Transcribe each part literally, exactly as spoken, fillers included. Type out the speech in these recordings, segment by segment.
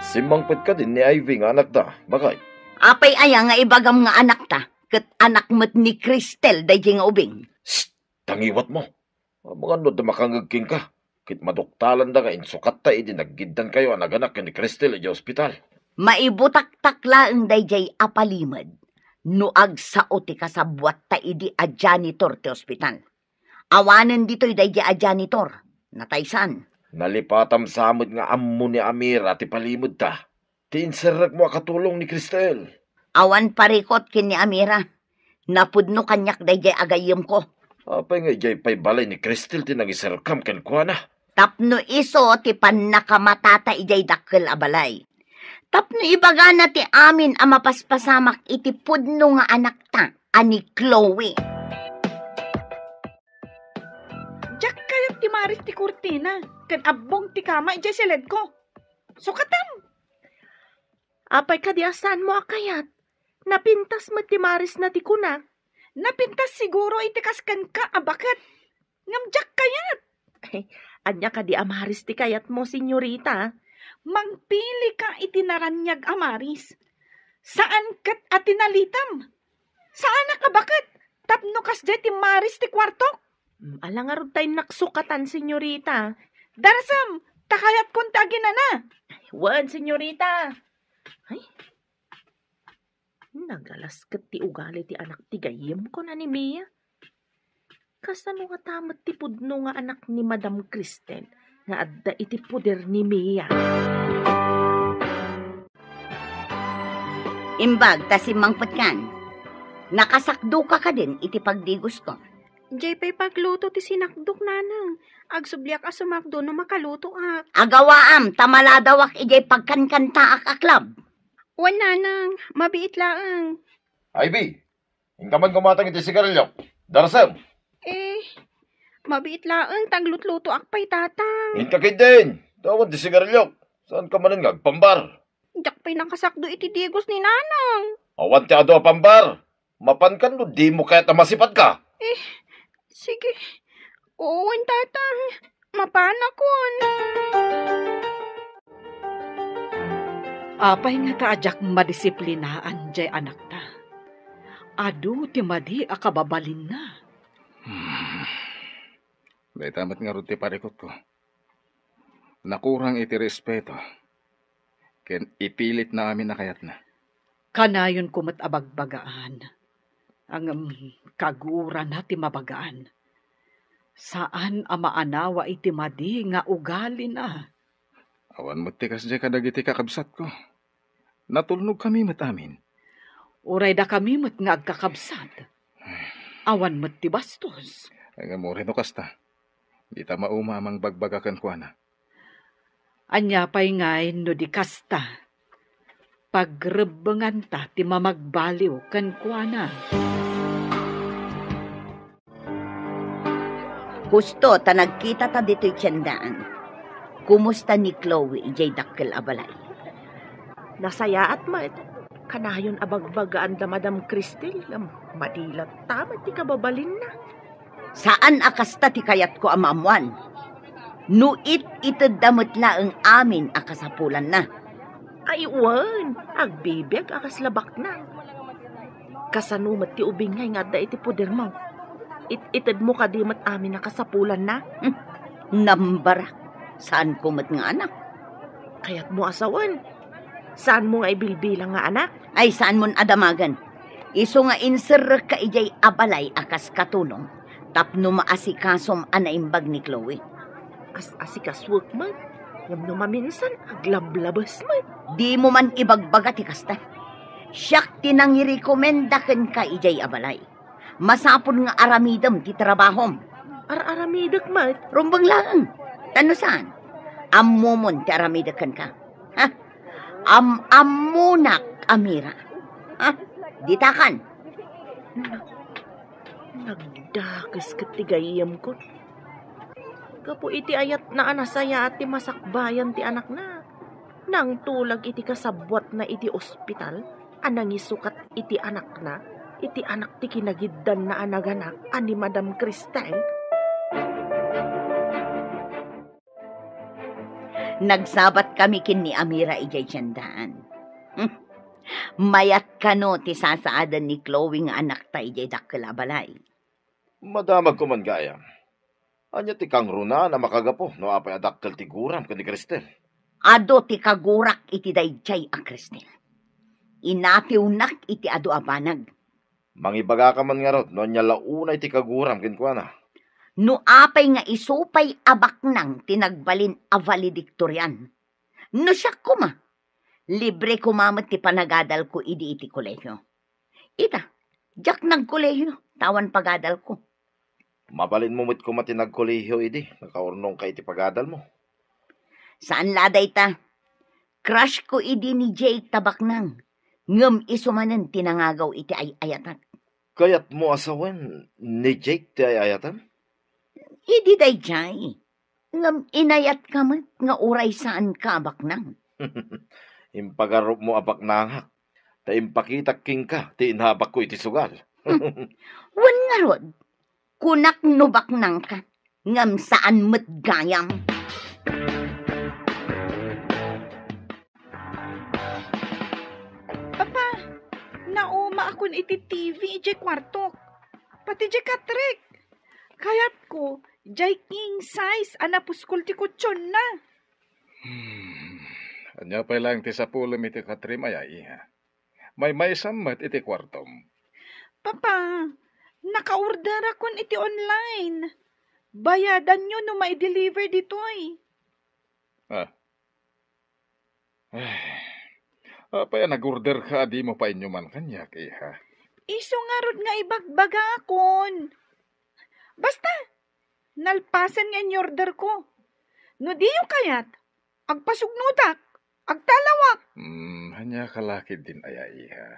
Simmangpet kadin ni Ivy nga anakda, baket? Apay aya nga ibagam nga anakta, ket anak met ni Cristel daydiay nga ubing? Shh! Tangiwatmo. Amangan no adda makangngeg kenka, ket maduktalanda nga insukatta idi naggiddankayo a naganak ken ni Cristel idiay ospital. Maibutaktak laeng daydiay a palimed no agsao ti kasabuatta idi a janitor ti ospital. Awanen ditoy daydiay a janitor. Nataysan. Nalipatam sa met nga ammo ni Amira ti palimedta, ti inserrekmo a katulong ni Cristel. Awan parikut ken ni Amira. Napudno kaniak daydiay a gayyemko. Apay nga idiay pay balay ni Cristel ti nangiserkam kenkuana? Tapno isu ti pannakamatata idiay dakkel a balay. Tapno ibagana ti amin a mapaspasamak iti pudno nga anakta a ni Chloe. Diak kayat ti maris ti kurtina ken abbong ti kama idiay siledko. Sukatam! Apay kadi a saanmo a kayat? Napintas met ti marisna ti kuna. Napintas siguro iti kas kenka a baket. Ngem diak kayat. Ay, ania kadi a maris ti kayatmo, senyorita? Mangpilika iti naraniag a maris. Saan ket a tinalitam. Saanak a baket tapno kasdiay ti maris ti kuartok. Mm, ala ngarud ta innak sukatan, senyorita. Darasem, ta kayatkon ti aginana. Wen, senyorita. Ay, nagalas ket ti ugali ti anak ti gayyemko a ni Mia. Kasano ngata met ti pudno nga anak ni Madam Cristel nga adda iti poder ni Mia? Imbag ta simmangpetkan. Nakasakdoka kadin iti pagdigosko? Diay pay pagluto ti sinakdok, nanang. Agsubliak a sumakdo no makalutoak. Agawaam ta maladawak idiay pagkankantaak a club. Wen, nanang, mabiit laeng. Ivy, inka man gumatang iti sigarilyo. Darasem. Eh, mabiit laeng ta aglutlutoak pay, tatang. Inka ketdin. Awan ti sigarilyo. Saanka manen nga agpambar? Diak pay nakasakdo iti digos ni nanang. Awan ti adu a pambar. Mapankan no dimo kayat a masipadka? Eh, sige. Wen, tatang. Mapanakon. Apay ngata a diak madisiplinaan diay anakta? Adu ti madi a kababalinna. Hmm. Dayta met ngarud ti parikutko. Nakurang iti respeto ken ipilitna amin a kayatna. Kanayonko met a bagbagaan, ngem kagurana ti mabagaan. Saan a maanawa iti madi nga ugalina. Awan met ti kasdiay kadagiti kakabsatko. Natulnogkami met amin. Uray dakami met nga agkakabsat. Awan met ti bastos. Ngem uray no kasta, dita mauma a mangbagbaga kenkuana. Ania pay ngay no di kasta? Pagrebbenganta ti mamagbaliw kenkuana. Husto ta nagkitata ditoy tiendaan. Kumusta ni Chloe idiay dakkel a balay? Nasayaat met. Kanayon a bagbagaan da Madam Cristel, ngem madi latta met ti kababalinna. Saan a kasta ti kayatko a maammoan. No it-itedda met laeng amin a kasapulanna. Ay, wen, agbibiag a kasla baknang. Kasano met ti ubing ngay nga adda iti podermo? It-itedmo kadi met amin a kasapulanna? Hmm, nambarak. Saanko met nga anak. Kayatmo a sawen? Saanmo nga ibilbilang nga anak? Ay, saanmon a damagen. Isu nga inserrekka idiay a balay a kas katulong tapno maasikasom a naimbag ni Chloe. As-asikasuek met, ngem no maminsan, aglablabes met. Dimo man ibagbaga ti kasta. Siak ti nangirekomenda kenka idiay a balay. Masapul nga aramidem ti trabahom. Ar-aramidek met? Rumbeng laeng. Ta no saan, ammomon ti aramidek kenka. Ha? Am-ammonak, Amira. Ha? Ditakan. Nagdakes ket ti gayyemko. Gapu iti ayatna a nasayaat ti masakbayan ti anakna, nangtulag iti kasabuatna iti ospital a nangisukat iti anakna, iti anak ti kinagiddanna a naganak a ni Madam Cristel. Nagsabat kami ken ni Amira idiay tiendaan. Hmm. Mayat kano ti sasaaden ni Chloe nga anakta idiay dakkel a balay. Madamagko man gayam. Ania ti kangrunaan a makagapu no apay a dakkel ti guram ken ni Cristel? Adu ti kagurak iti daydiay a Cristel. Inatiwnak iti adu a banag. Mangibagaka man ngarud no ania la unay ti kaguram kenkuana. No apay nga isu pay a baknang ti nagbalin a valedictorian. No siak koma, libre koma met ti panagadalko idi iti kolehio. Ita, diak nagkolehio, ta awan pagadalko. Mabalinmo met koma ti nagkolehio idi nakaurnongka iti pagadalmo. Saan la dayta. Crush ko idi ni Jake ta baknang. Ngem isu manen ti nangagaw iti ay-ayatak. Kayatmo a sawen ni Jake ti ay-ayatem? Idi daydiay. Ngem inayatka met nga uray saanka a baknang. Impagarupmo a baknangak, ta impakitak kenka ti inabakko iti sugal. Wen ngarud, kunak no baknangka, ngem saan met gayam. Papa, naumaakon iti T V idiay kuartok. Pati diay katrek. Kayatko, diay king size a napuskol ti kutsionna. Hmm. Ania pay laeng ti sapulem iti katrem aya, iha? Maymaysam met iti kuartom. Papa, nakaorderakon iti online. Bayadanyo no mai-deliver ditoy. Ah. Ay. Apay a nag-orderka a dimo painuman kaniak, iha? Isu ngarud nga ibagbagakon. Basta, nalpasen nga in-orderko. No diyo kayat, agpasugnotak, agtalawak. Hmm, ania ka la ketdin aya, iha?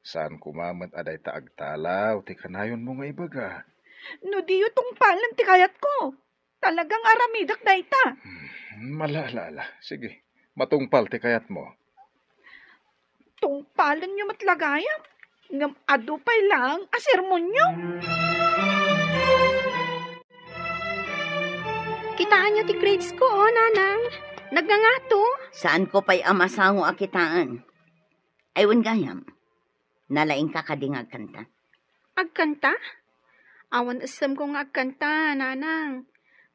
Saan koma met a dayta agtalaw ti kanayonmo nga ibaga. No diyo tungpalen ti kayatko, talagang aramidek dayta. Hmm, ala, ala, ala. Sige, matungpal ti kayatmo. Tungpalenyo met la gayam, ngem adu pay laeng a sermonyo. Kitaenyo ti grades ko, oh, nanang. Nagngangato. Saanko pay a masango a kitaen. Ay, wen gayam. Nalaingka kadi nga agkanta? Agkanta? Awan essemko nga agkanta, nanang.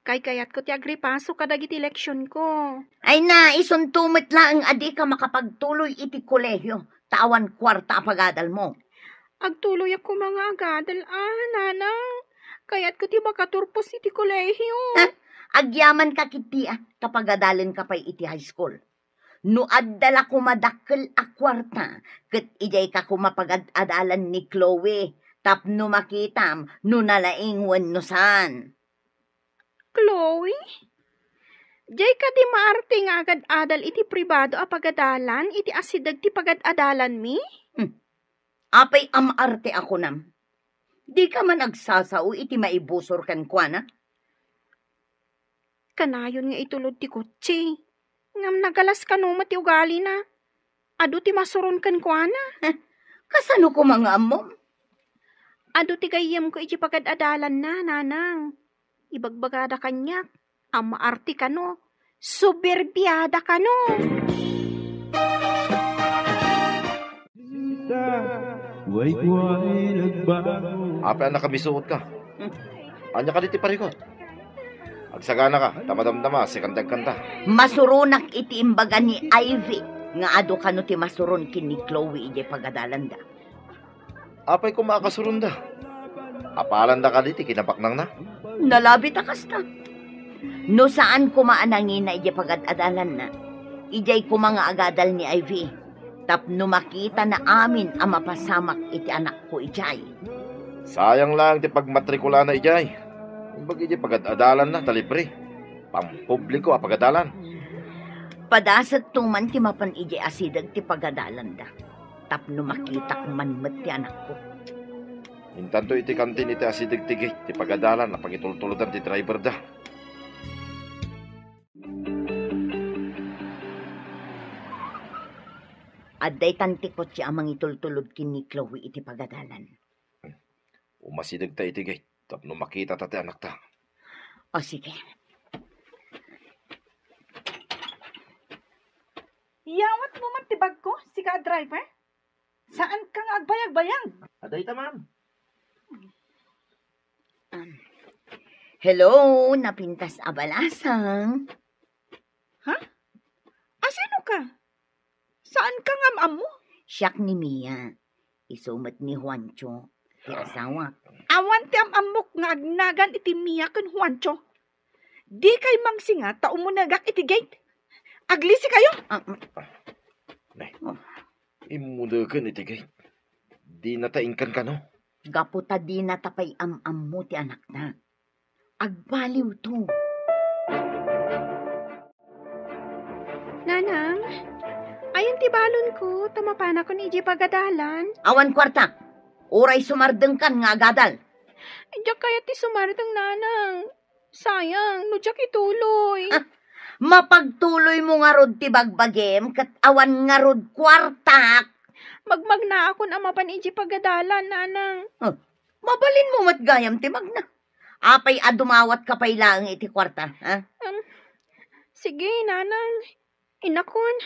Kaykayatko ti agripaso kadagiti leksionko. Ay na, isunto met laeng a dika makapagtuloy iti kolehio, ta awan kuarta a pagadalmo. Agtuloyak koma nga agadal, a, nanang. Kayatko ti makaturpos iti kolehio. Ha? Agyamanka ketdi, a, ta pagadalenka pay iti high school. No adda la koma dakkel a kuarta, ket idiayka koma pagad-adalan ni Chloe tapno makitam no nalaing wenno saan. Chloe? Diay kadi maarte nga agad-adal iti pribado a pagadalan iti asideg ti pagad-adalanmi? Hmm. Apay a maarte a kunam? Dika man agsasao iti maibusor kenkuana? Kanayon nga itulod ti kotse. Ngem nagalas kano met ti ugalina. Adu ti masuron kenkuana. Heh, kasano koma nga ammom? Adu ti gayyemko iti pagad-adalanna, nanang. Ibagbagada kaniak a maarte kano, soberbiada kano. Apay a nakamisuotka? Ania kadi ti parigot? Agsaganaka, ta madamdama, sika ti agkanta. Masuronak iti imbaga ni Ivy nga adu kano ti masuron ken ni Chloe idiay pagadalanda. Apay koma a kasuronda? Apalanda kadi ti kinabaknangna? Nalabit a kasta. No saan koma a nangina idiay pagad-adalanna, idiay koma nga agadal ni Ivy, tapno makitana amin a mapasamak iti anakko idiay. Sayang laeng ti pagmatrikulana idiay. Imbag idiay pagad-adalanna ta libre. Pampubliko a pagadalan. Padasekto man ti mapan idiay asideg ti pagadalanda. Tapno makitak man met ti anakko. Intanto iti kantin iti asideg ti gate ti pagadalan a pangitultulodan ti driverda. Adda itan ti kotse a mangitultulod ken ni Chloe iti pagadalan. Umasidegta iti gate tapno makitata ti anakta. O, sige. Iyawatmo met ti bagko, sika a driver? Saanka nga agbayagbayag. Adayta, ma'am. Um, hello, napintas a balasang. Ha? Asino ka? Saanka nga am-ammo? Siak ni Mia. Isu met ni Juancho, ti asawak. Awan ti am-ammok nga agnagan iti Mia ken Juancho. Dikay mangsinga ta umunegak iti gate. Aglisikayo! Ah, mm. Ne. Oh. Immunegen iti gate. Dina ta inkan kano? Gapu ta dina ta pay am-ammo ti anakta. Agbaliwto. Nanang, ayan ti balonko, ta mapanakon idiay pagadalan. Awan kuarta. Uray sumardengkan nga agadal. Diak kayat ti sumardeng, Nanang. Sayang, no diak ituloy. Ah, mapagtuloymo ngarud ti bagbagim ket awan ngarud kuartak. Magmagnaakon a mapan idiay pagadalan, Nanang. Ah, mabalinmo met gayam ti magna. Apay a dumawatka pay laeng iti kuarta, ha? Um, sige, Nanang. Inakon,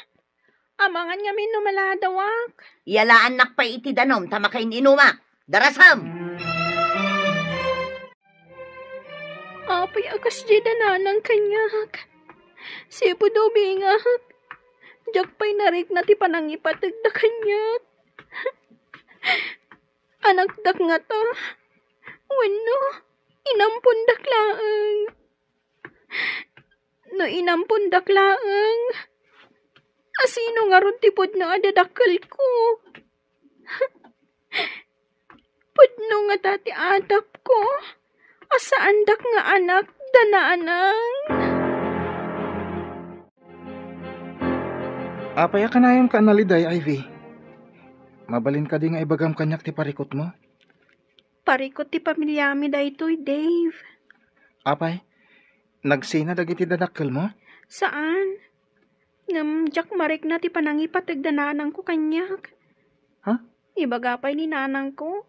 amangan ngamin no maladawak. Iyalaannak pay iti danum ta makain-inumak. Darasam! Apay a kasdiay da Nanang kaniak? Sipud ubingak, diak pay narikna ti panangipategda kaniak. Anakdak ngata? Wenno, inampondak laeng? No inampondak laeng, asino ngarud ti pudno a dadakkelko? Pudno ngata ti atapko a saandak nga anak da Nanang? Apay a kanayonka a naliday, Ivy? Mabalin kadi nga ibagam kaniak ti parikutmo? Parikut ti pamiliami daytoy, Dave. Apay, nagsina dagiti dadakkelmo? Saan. Ngem diak marikna ti panangipateg da nanangko kaniak. Ha? Ibaga pay ni nanangko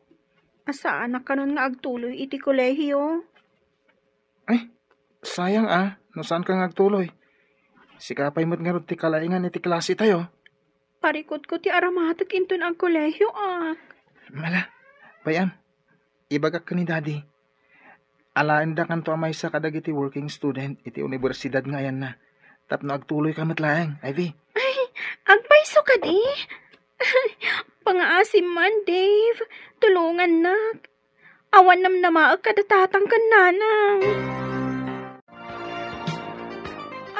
a saanak kanon nga agtuloy iti kolehio. Ay, sayang a, no saanka nga agtuloy. Sika pay met ngarud ti kalaingan iti klasetayo. Parikutko ti aramatek inton agkolehiak. Mala, bay-am, ibagak ken ni Daddy. Alaendakanto a maysa kadagiti working student iti universidad nga ayanna tapno agtuloyka met laeng, Ivy. Ay, agpayso kadi? Pangaasim man, Dave. Tulongannak. Awan namnamaek kada tatang ken nanang.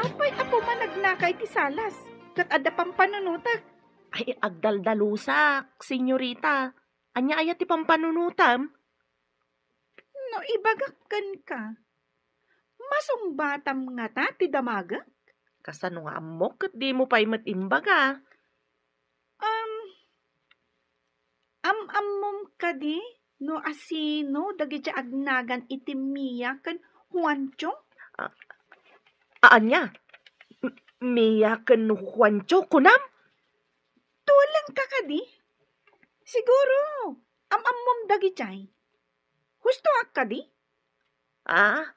Apay a pumanagnaka iti salas, ket adda pampanunotek? Ay, agdaldalusak, senyorita. Ania aya ti pampanunotam? No ibagak kenka, masungbatam ngata ti damagek? Kasano nga ammok ket dimo pay met imbaga? Um, am-ammom kadi no asino dagiti agnagan iti Mia ken Juancho? A-, ania? M-, Mia ken Juancho, kunam? Tulengka kadi? Siguro, am-ammom dagiti. Hustoak kadi? Ah?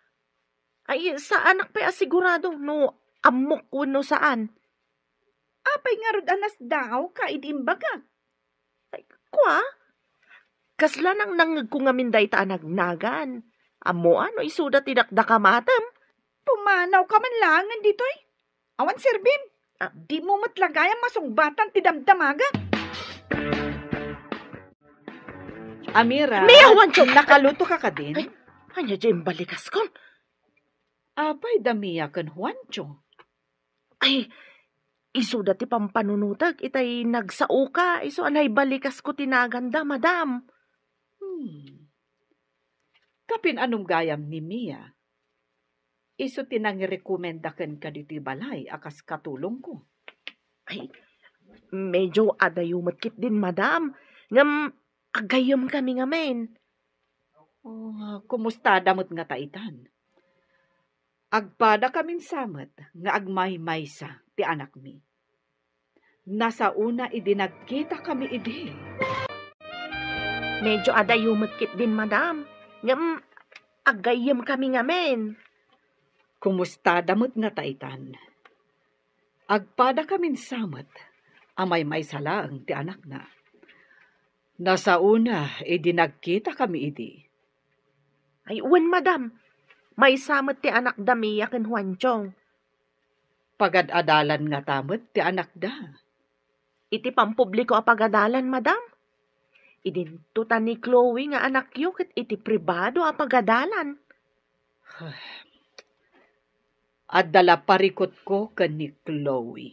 Ay, saanak pay a sigurado no ammok wenno saan. Apay ngarud a nasdaawka idi imbagak? Ay, kua? Kasla nangnangngegko ngamin dayta a nagnagan. Ammoa no isuda ti dakdakamatem? Pumanawka man laengen ditoy. Awan serbim. Ah. Dimo met la gayam masungbatan ti damdamagek. Amira, Mia, Juancho! Nakaluto ka kadin? Ay, ania diay imbalikaskon? Apay da Mia ken Juancho? Ay, isuda ti pampanunotek itay nagsaoka, isu a naibalikasko ti naganda, madam. Hmm. Kapin-anom gayam ni Mia? Isu ti nangirekomenda kenka ditoy balay a kas katulongko. Ay, medyo adayo met ketdin, madam. Ngem, agayyemkami ngamin. Oh, kumustada met ngata itan? Agpadakamin sa met nga agmaymaysa ti anakmi. Nasaona idi nagkitakami idi. Medyo adayo met ketdin, madam. Ngem, agayyemkami ngamin. Kumustada met ngata itan? Agpadakamin sa met a maymaysa laeng ti anakna. Nasaona idi nagkitakami idi. Ay, wen, madam. Maysa met ti anakda Mia ken Juancho. Pagad-adalan ngata met ti anakda. Iti pampubliko a pagadalan, madam? Idinto ta ni Chloe nga anakyo ket iti pribado a pagadalan. Adda la parikutko ken ni Chloe.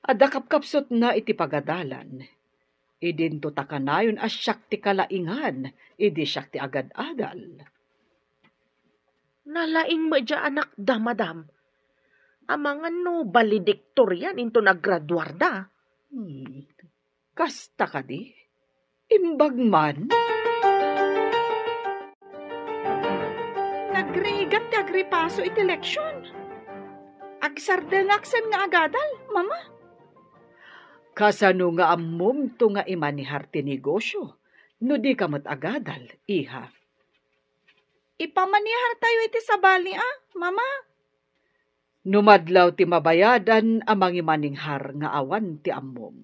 Adda kapkapsutna iti pagadalan. Idinto ta kanayon a siak ti kalaingan idi siak ti agad-adal. Nalaing met diay anakda, madam. Amangan no valedictorian inton aggraduarda. Hmm. Kasta kadi? Imbag man? Nagrigat ti agripaso iti leksion. Agsardengak sen nga agadal, Mama. Kasano nga ammomto nga imanihar ti negosio no dika met agadal, iha? Ipamanihartayo iti sabali a, Mama. No madlaw ti mabayadan a mangimanihar nga awan ti ammom.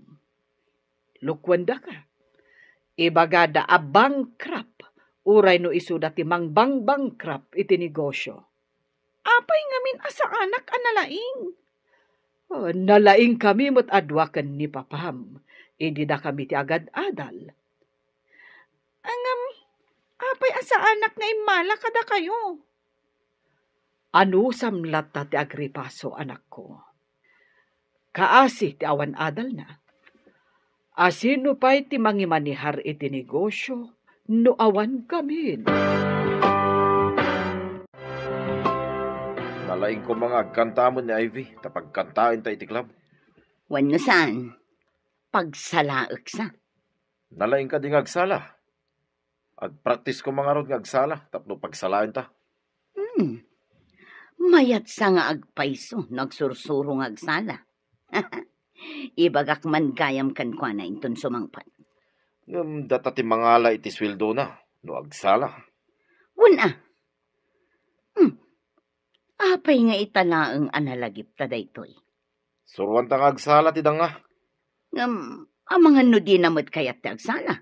Lukuendaka. Ibagada a bankrupt, uray no isuda ti mangbang-bankrupt iti negosio. Apay ngamin a saanak a nalaing? Oh, nalaing kami met a dua ken ni papam, idi dakami ti agad-adal. Ngem, apay a saanak nga immala kadakayo? Anusam latta ti agripaso, anakko. Kaasi ti awan adalna. Asino pay ti mangimanihar iti negosio no awan kamin? Nalaing koma nga agkanta met ni Ivy, ta pagkantaenta iti club. Wenno saan, pagsalaeksa. Nalaing kadi nga agsala? Agpraktis koma ngarud nga agsala tapno pagsalaenta. Hmm. Mayatsa nga agpayso no agsursuro nga agsala. Ibagak man gayam kenkuana inton sumangpet. Ngem data ti mangala iti sueldona no agsala. Wen a. Hmm. Apay nga ita laeng a nalagipta daytoy? Suroanta nga agsala ti danga. Ngem, amangan no dina met kayat ti agsala?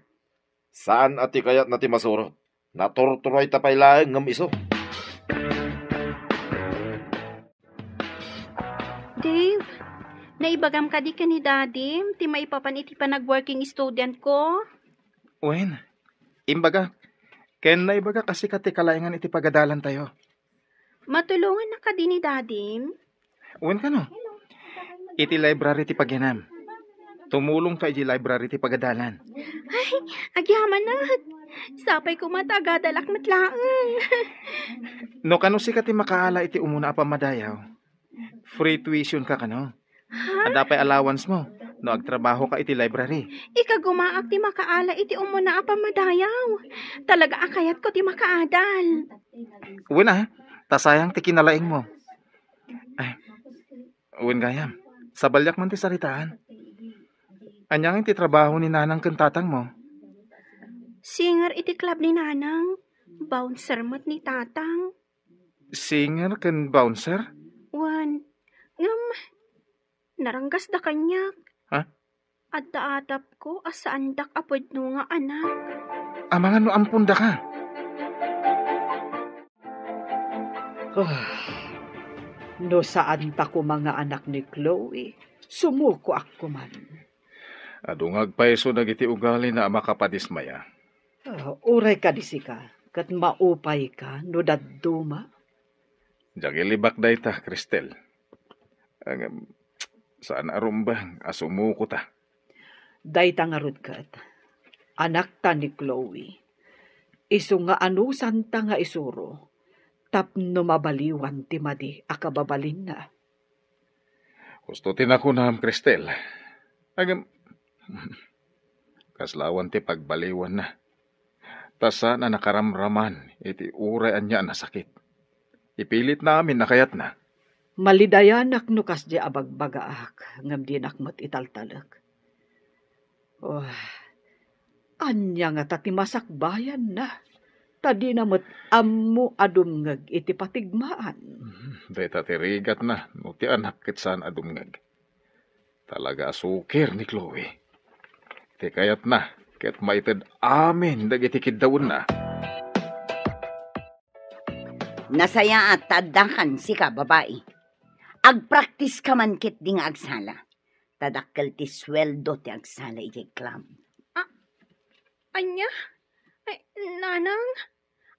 Saan a ti kayatna ti masurot. Naturturoyta pay laeng ngem isu. Dave, naibagam kadi ken ni Dadim ti maipapan iti panag-working student ko? Wen, imbagak. Ken naibagak a sika ti kalaingan iti pagadalantayo. Matulongannak kadi ni Dadim? Wen kano? Iti library ti pagianam. Tumulongka iti library ti pagadalan. Ay, agyamanak. Sapay koma ta agadalak met laeng. No kano sika ti makaala iti umuna a pammadayaw, free tuition ka kano? Ha? Adda pay allowance mo no agtrabaho ka iti library. Ikagumaak ti makaala iti umuna a pammadayaw. Talaga a kayatko ti makaadal. Wen a, ta sayang ti kinalaing mo. Ay, wen gayam, sabaliak man ti saritaan. Ania ngay ti trabaho ni nanang ken tatang mo? Singer iti club ni nanang. Bouncer met ni tatang. Singer ken bouncer? Wen, ngem, naranggasda kaniak. Ha? Adda atapko a saandak a pudno nga anak. Amangan no ampondaka. Ah, no saanta koma nga anak ni Chloe, sumukoak koman. Adu nga agpayso dagiti ugalina a makapadismaya. Ah, uray kadi sika, ket maupayka no dadduma. Diak ilibak dayta, Cristel. Ngem, saan a rumbeng a sumukota. Dayta ngarud ket, anakta ni Chloe. Isu nga anusanta nga isuro tapno mabaliwan ti madi a kababalinna. Husto ti nakunam, Cristel. Ngem, kaslawan ti pagbaliwanna. Ta saan a nakaramraman iti uray ania a nasakit. Ipilitna amin a kayatna. Malidayanak no kasdi a bagbagaak, ngem dinak met italtalek. Oh, ania ngata ti masakbayanna? Ta dina met ammo a dumngeg iti patigmaan. Hmm, dayta ti rigatna no ti anak ket saan a dumngeg. Talaga a sukir ni Chloe. Ti kayatna ket maited amin dagiti kiddawenna. Nasayaat ta addakan sika, babai. Agpraktiska man ketdi nga agsala. Ta dakkel ti sueldo ti agsala idiay club. Ah, ania? Ay, nanang,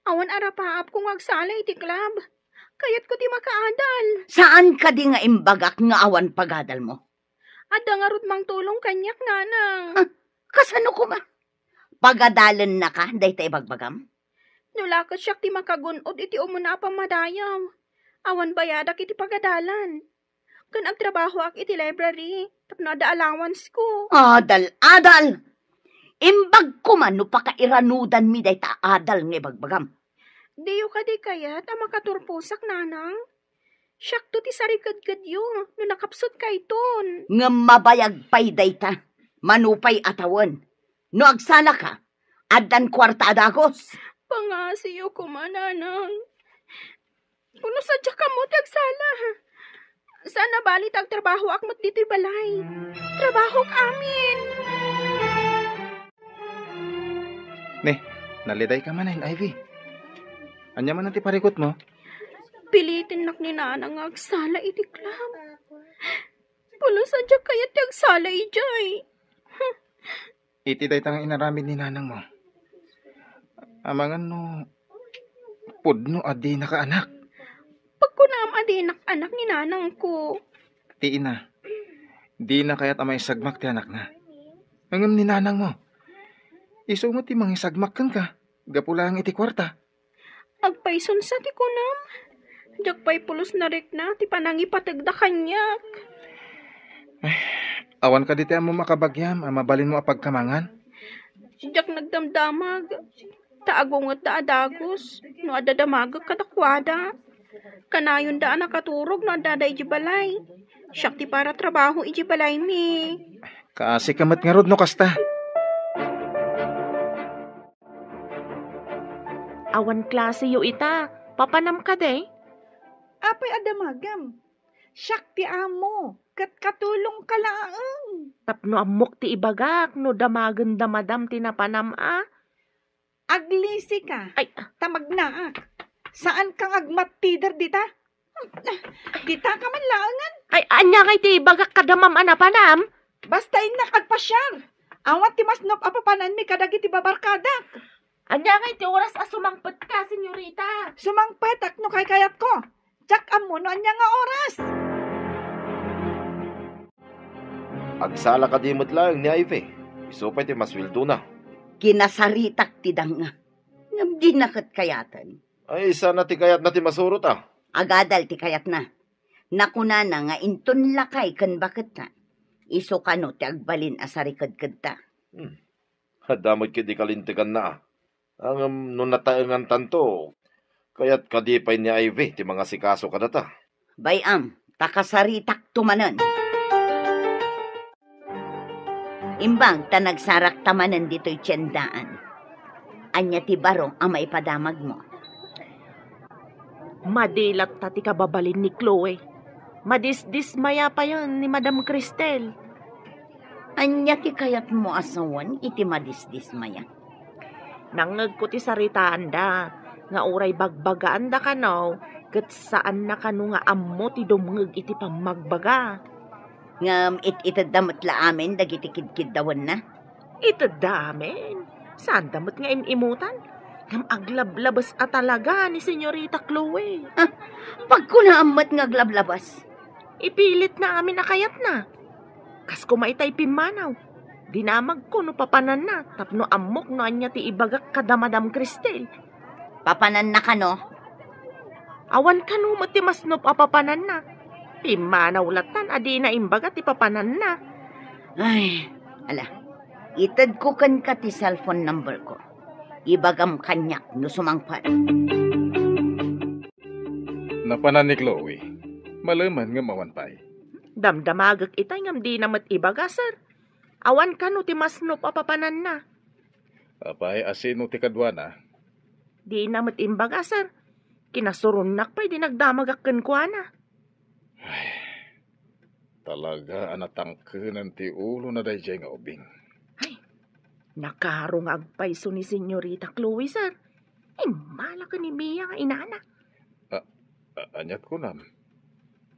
awan arapaapko nga agsala iti club. Kayatko ti makaadal. Saan kadi nga imbagak nga awan pagadalmo? Adda ngarud mangtulong kaniak, nanang. Ah, kasano koma? Pagadalennaka dayta ibagbagam? No la ket siak ti makagun-od iti umuna a pammadayaw, awan bayadak iti pagadalan. Ken agtrabahoak iti library tapno adda allowance ko. Adal, adal! Imbag koma no pakairanudanmi dayta adal nga ibagbagam. Diyo kadi kayat a makaturposak, nanang? Siakto ti sarikedkedyo no nakapsutkayton. Ngem mabayag pay dayta. Mano pay a tawen. No agsalaka, addan kuarta a dagus. Pangngasiyo koma, nanang. Pulos a diak ammo ti agsala. Saan a bali ta agtrabahoak met ditoy balay. Trabahok amin. Ne, nalidayka manen, Ivy. Ania manen ti parikutmo? Pilitennak ni nanang nga agsala iti club. Pulos a diak kayat ti agsala idiay. Iti dayta nga inaramid ni nanangmo, amangan no pudno a dinaka anak. Pagkunam a dinak anak ni nanangko. Ti ina, dina kayat a maisagmak ti anakna. Ngem ni nanangmo, isu met ti mangisagmak kenka, gapu laeng iti kuarta. Agpayso sa ti kunam. Diak pay pulos narikna ti panangipategda kaniak. Ay, awan kadi ti ammom a kabagiam a mabalinmo a pagkamangan? Diak nagdamdamag. Ta agungetda a dagus no adda damagek kadakuada. Kanayonda a nakaturog no addada iti balay. Siak ti para trabaho iti balaymi. Kaasika met ngarud no kasta. Awan klaseyo ita. Papanam kadi? Apay a damagam? Siak ti amo, ket katulongka laeng. Tapno ammok ti ibagak no damagenda madam ti napanam a. Aglisika. Ay. Ta magnaak. Saan kang agmattider dita? Dita ka man laengen. Ay, ania ngay ti ibagak kada ma'am a napanam? Basta innak agpasiar. Awan ti masnop a papananmi kadagiti babarkadak. Ania ngay ti oras a sumangpetka, senyorita? Sumangpetak no kaykayatko. Diak ammo no ania nga oras. Agsala kadi met laeng ni Ivy. Isu pay ti masueldona. Kinasaritak ti danga. Ngem dina ket kayaten. Ay, sana ti kayatna ti masurot, a. Agadal ti kayatna. Nakunana nga inton lakay ken baketna, isu kano ti agbalin a sarikedkedta. Hmm. Adda met ketdi kalinteganna, a. Ngem no nataengantanto, kayat kadi pay ni Ivy ti mangasikaso kadata? Bay-am, ta kasaritakto manen. Imbag ta nagsarakta manen ditoy tiendaan. Ania ti baro a maipadamagmo? Madi latta ti kababalin ni Chloe. Madisdismaya payen ni Madam Cristel. Ania ti kayatmo a sawen iti madisdismaya? Nangngegko ti saritaanda nga uray bagbagaanda kano ket saanna kano nga ammo ti dumngeg iti pammagbaga. Ngem it-itedda met la amin dagiti kidkiddawenna. Itedda amin. Saanda met nga im-imutan. Ngem aglablabes a talaga ni Senyorita Chloe. Ah, pagkunaam met nga aglablabes. Ipilitna amin a kayatna. Kas koma itay pimmanaw. Dinamagko no papananna tapno ammok no ania ti ibagak kada Madam Cristel. Papananna kano? Awan kano met ti masnop a papananna. Pimmanaw lattan a dina imbaga ti papananna. Ay, ala. Itedko kenka ti cellphone number ko. Ibagam kaniak no sumangpet. Napanan ni Chloe. Malemen ngem awan pay. Damdamagek itay ngem dina met ibaga, sir. Awan kano ti masnop a papananna. Apay, a sino ti kaduana? Dina met imbaga, sir. Kinasuronnak pay idi nagdamagak kenkuana. Ay, talaga a natangkenan ti ulona daydiay nga ubing. Ay, nakarungag pay isu ni Senyorita Chloe, sir. Imbala ken ni Mia nga inana. A-, a-, aniat kunam?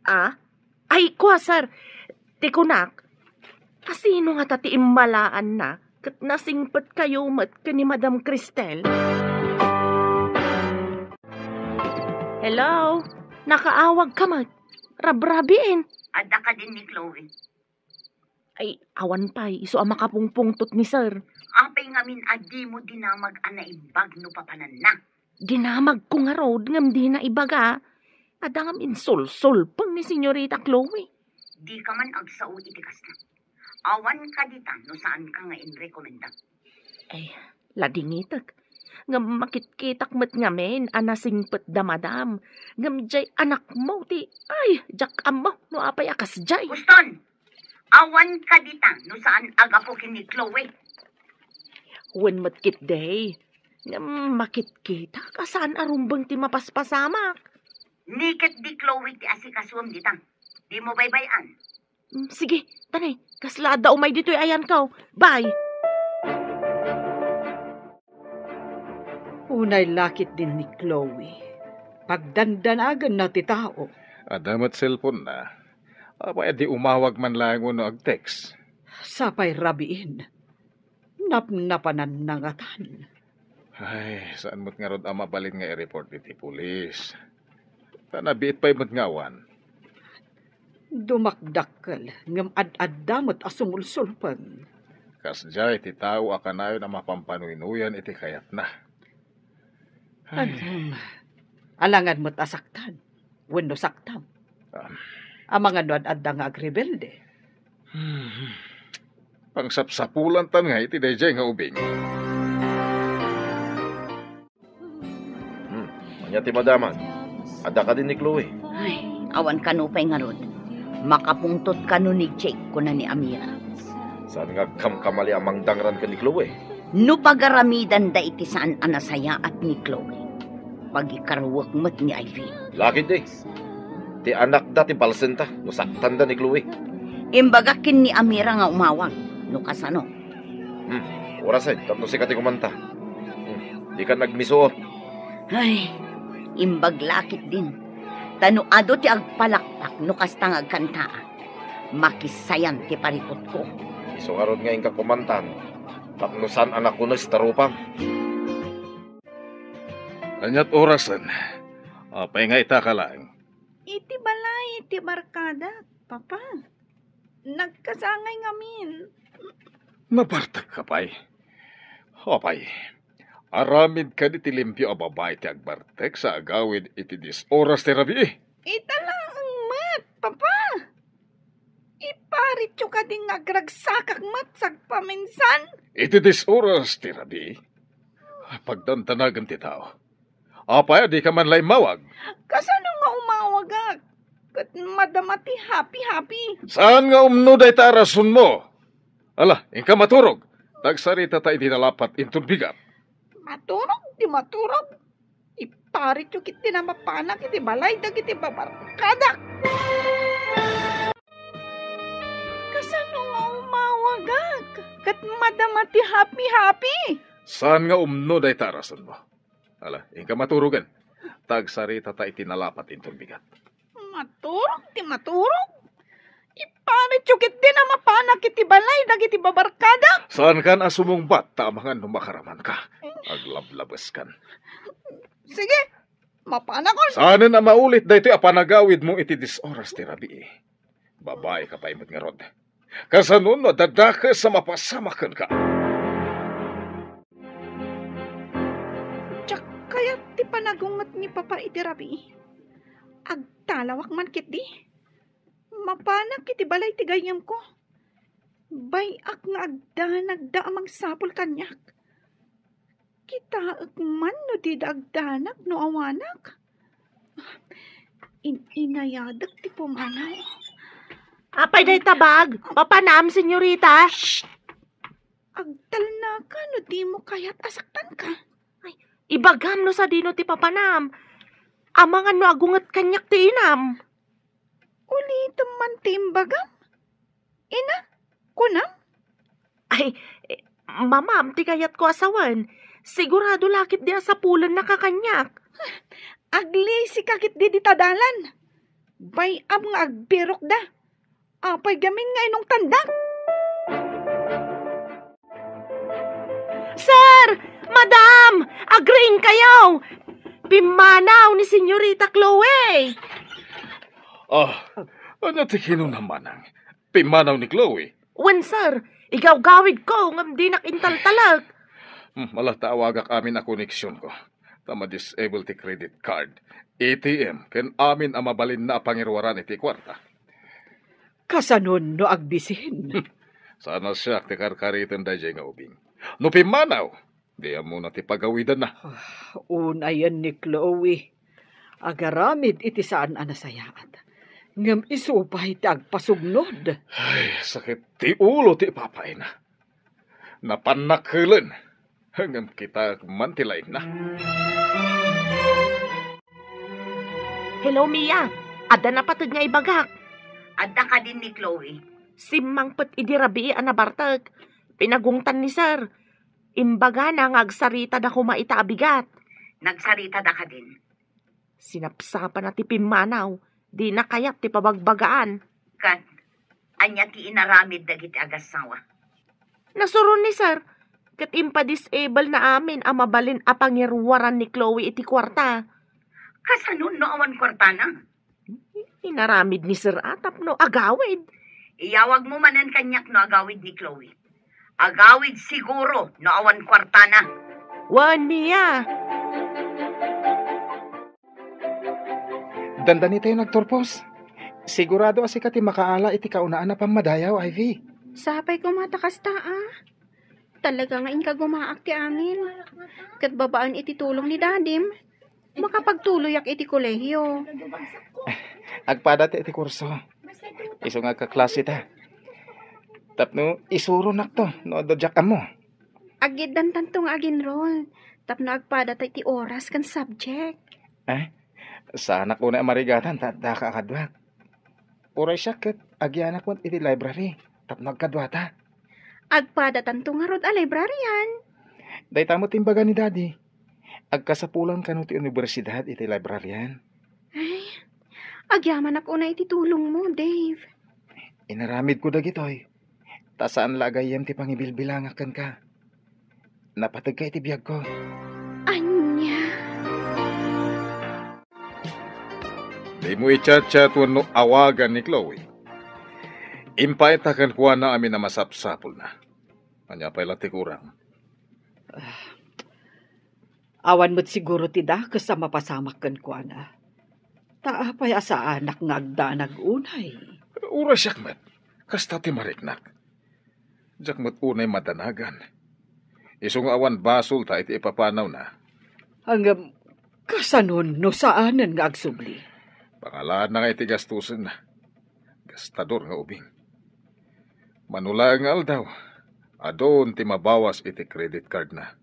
Ah? Ay, kua, sir. Ti kunak, kasino ngata ti immalaanna ket nasingpetkayo met ken ni Madam Cristel? Hello? Nakaawag ka met. Rabrabiin. Adda kadin ni Chloe? Ay, awan pay, isu a makapungpungtot ni sir. Apay ngamin a dimo dinamag a naimbag no papananna? Dinamagko ngarud ngem dina ibaga. Adda ngem insulsulpeng ni Senyorita Chloe. Dika man agsao iti kasta. Awan kadita no saanka nga inrekomenda. Ay, ladingitek. Ngem makitkitak met ngamin a nasingpetda, madam. Ngem jay anakmo ti, ay, diak ammo no apay a kasjay. Uston! Awan kadita no saan a gapu ken ni Chloe. Wen met ketdi. Ngem makitkitak a saan a rumbeng ti mapaspasamak. Ni ketdi Chloe ti asikasuem dita. Dimo baybay-an. Mm, sige, tani, kasla adda umay ditoy ayanko. Bye! Unay la ketdin ni Chloe. Pagdandanaganna ti tao. Adda met cellphone-na. Apay a di umawag man laeng wenno ag-text? Sapay rabiin. Napnapananna ngatan. Ay, saan met ngarud a mabalin nga i-report iti pulis? Ta nabiit pay met nga awan. Dumakdakkel ngem ad-adda met a sumulsulpeng. Kasdiay ti tao a kanayon a mapampanunuyan iti kayatna. Ay. Alangan met a saktan wenno saktam. Ah. Amangan no ad-adda nga agrebelde. Hmm. Pangsapsapulantan nga iti daydiay nga ubing. Hmm, ania ti madamag? Adda kadi ni Chloe? Ay, awan kano pay ngarud. Makapungtot kano ni Jake, kuna ni Amira. Saan nga agkamkamali a mangdangran ken ni Chloe? No pagaramidanda iti saan a nasayaat ni Chloe, pagikaruek met ni Ivy. Lakit di. Ti anakda ti balsenta no saktanda ni Chloe. Imbagak ken ni Amira nga umawag, no kasano. Hmm, orasen, tapno sika ti kumanta. Hmm, dika nagmisuot. Ay, imbag lakit din. Ta no adu ti agpalakpak no kasta nga agkantaa, makisayan ti parikutko. Isu ngarud nga inka kumantan, tapno saan a nakunes ta rupam. Aniat orasen? Apay nga itaka laeng? Iti balay ti barkadak, Papa. Nagkasangay ngamin. Nabartekka pay? Apay, aramid kadi ti limpio a babai ti agbartek sa agawid iti dies oras ti rabii? Ita laeng met, Papa. Iparityo kadi nga agragsakak met sagpaminsan? Iti dies oras ti rabii? Pagdandanagan ti tao. Apay a dika man la immawag? Kasano nga umawagak? Ket madama ti happy-happy. Saan nga umno dayta a rasonmo? Ala, inka maturog. Ta agsaritata iti nalapat inton bigat. Maturog ti maturog. Iparityo ketdin a mapanak iti balay dagiti babarkadak. Kasano nga umawagak? Ket madama ti happy-happy. Saan nga umno dayta a rasonmo? Ala, inka maturogen. Ta agsaritata iti nalapat inton bigat. Maturog ti maturog. Iparityo ketdin a mapanak iti balay dagiti babarkadak. Saankan a sumungbat ta amangan no makaramanka. Aglablabeskan. Sige, mapanakon. Saanen a maulit daytoy a panagawidmo iti dies oras ti rabii. Babaika pay met ngarud. Kasano no adda dakes a mapasamak kenka? Diak kayat ti panagunget ni Papa iti rabii. Agtalawak man ketdi. Mapanak iti balay ti gayyemko. Bay-ak nga agdanagda a mangsapul kaniak. Kitaek man no dida agdanag no awanak. In-inayadek ti pumanaw. Apay dayta bag? Papanam, senyorita? Shh! Agtalnaka no dimo kayat a saktanka. Ay, Ibagam no sadino ti papanam. Amangan no agunget kaniak ti inam. Ulitem man ti imbagam. Ina, kunam? Ay, eh, mamam ti kayatko a sawen. Sigurado la ketdi a sapulennaka kaniak. Aglisika ketdi dita dalan. Bay-am nga agbirokda. Apay gamin nga inungtandak? Sir! Madam! Agriingkayo! Pimmanaw ni Senyorita Chloe! Ah, ania ti kinunam, manang? Pimmanaw ni Chloe? Wen, sir. Igawgawidko ngem dinak intaltalek. Hmm, ala ta awagak amin a koneksionko. Ta ma-disable ti credit card, A T M, ken amin a mabalinna a pangiruaran iti kuarta. Kasanon no agbisin? Saan a siak ti karkariten daydiay nga ubing. No pimmanaw, di ammona ti pagawidanna. Ah, unayen ni Chloe. Agaramid iti saan a nasayaat. Ngem isu pay ti agpasugnod. Ay, sakit ti ulo ti ipapayna. Napannak helen. Ngem kita man ti laingna. Hello, Mia. Adda napateg nga ibagak. Adda kadin ni Chloe. Simmangpet idi rabii a nabartek. Pinagungtan ni Sir. Imbagana nga agsaritada koma ita a bigat. Nagsaritada kadin? Sinapsapana ti pimmanaw. Dina kayat ti pabagbagaan. Ket, ania ti inaramid dagiti agassawa? Nasuron ni Sir, ket impa-disable na amin a mabalin a pangiruaran ni Chloe iti kuarta. Kasanon no awan kuartana? Inaramid ni Sir a tapno agawid. Iyawagmo manen kaniak no agawid ni Chloe. Agawid siguro no awan kuartana. Wen, Mia. Dandanitayo nagturpos. Sigurado a sika ti makaala iti kaunaan a pammadayaw, Ivy. Sapay koma ta kasta, a. Talaga nga inkagumaak ti amin. Ket babaen iti tulong ni Dadim, makapagtuloyak iti kolehiyo. Agpada ti iti kurso. Isu nga agkaklase ta. Tapno isuronakto no adda diak ammo. Aggiddantanto nga ag-enroll tapno agpada ta iti oras ken subject. Eh, saanak unay a marigatan ta addaka a kaduak. Uray siak ket agyanak met iti library tapno agkaduata. Agpadatanto ngarud a librarian. Dayta met imbaga ni Daddy. Agkasapulan kano ti universidad iti librarian. Ay, agyamanak unay iti tulongmo, Dave. Inaramidko dagitoy, ta saan la a gayyem ti pangibilbilangak kenka. Napategka iti biagko. Ania? Dimo i-chat-chat wenno awagan ni Chloe. Impaayta kenkuana amin a masapsapulna. Ania pay la ti kurang? Ah, awan met siguro ti dakes a mapasamak kenkuana. Ta apay a saanak nga agdanag unay? Uray siak met, kasta ti mariknak. Diak met unay madanagan. Isu nga awan basolta iti ipapanawna. Ngem, kasanon no saanen nga agsubli? Pangalaanna nga iti gastosenna. Gastador nga ubing. Mano laeng nga aldaw, adun ti mabawas iti credit cardna.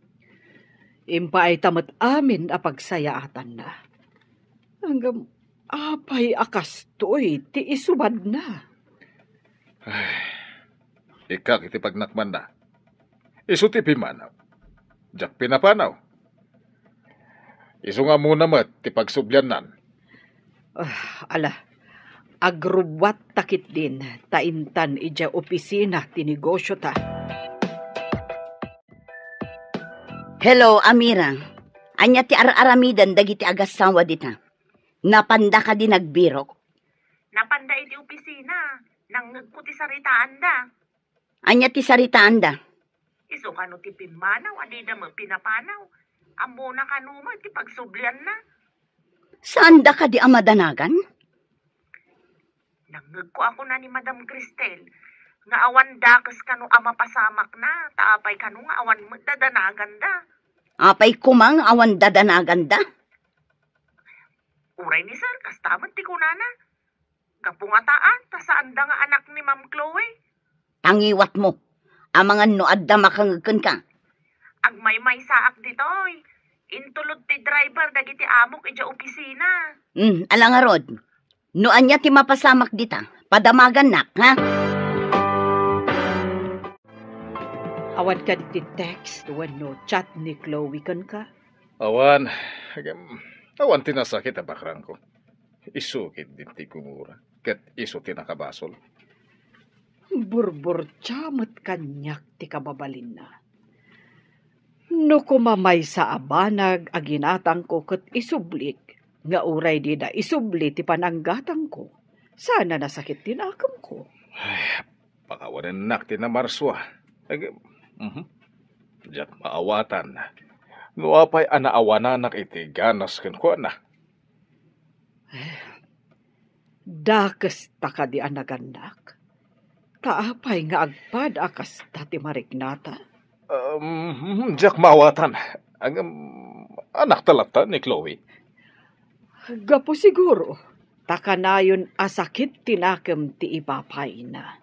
Impaayta met amin a pagsayaatanna. Ngem, apay a kastoy ti isubadna? Ay, ikkak iti pagnakmanna. Isu ti pimmanaw. Diak pinapanaw. Isu nga ammona met ti pagsubliannan. Ah, ala, agrubbuatta ketdin ta intan idiay opisina ti negosiota. Hello, Amira. Ania ti ar-aramiden dagiti agassawa dita? Napanda kadi nagbirok? Napanda iti opisina. Nangngegko ti saritaanda. Ania ti saritaanda? Isu kano ti pimmanaw a dida met pinapanaw. Ammona kano met ti pagsublianna. Saanda kadi a madanagan? Nangngegko a kuna ni Madam Cristel nga awan dakes kano a mapasamakna, ta apay kano nga awan met dadanaganda. Apay koma nga awan dadanaganda? Uray ni Sir, kasta met ti kunana. Gapu ngata, ta saanda nga anak ni Ma'am Chloe. Tangiwatmo, amangan no adda makangeg kenka. Agmaymaysaak ditoy. Intulod ti driver dagiti amok idiay opisina. Hmm, ala ngarud. No ania ti mapasamak dita, padamagannak, ha? Awan kadi ti text wenno chat ni Chloe kenka? Awan. Agem, awan ti nasakit a bakrangko. Isu ketdi ti gungora, ket isu ti nakabasol. Burburtia met kaniak ti kababalinna. No koma maysa a banag a ginatangko ket isublik, nga uray dida isubli ti pananggatangko, saan a nasakit ti nakemko. Ay, pakawanennak ti namarsua. Ag-, mhm. Diak maawatan. No apay a naawananak iti ganas kenkuana. Eh, dakes ta kadi a nagannak? Ta apay nga agpada a kasta ti mariknata? Um, diak maawatan. Ngem, anakta latta ni Chloe. Gapu siguro, ta kanayon a sakit ti nakem ti ipapayna.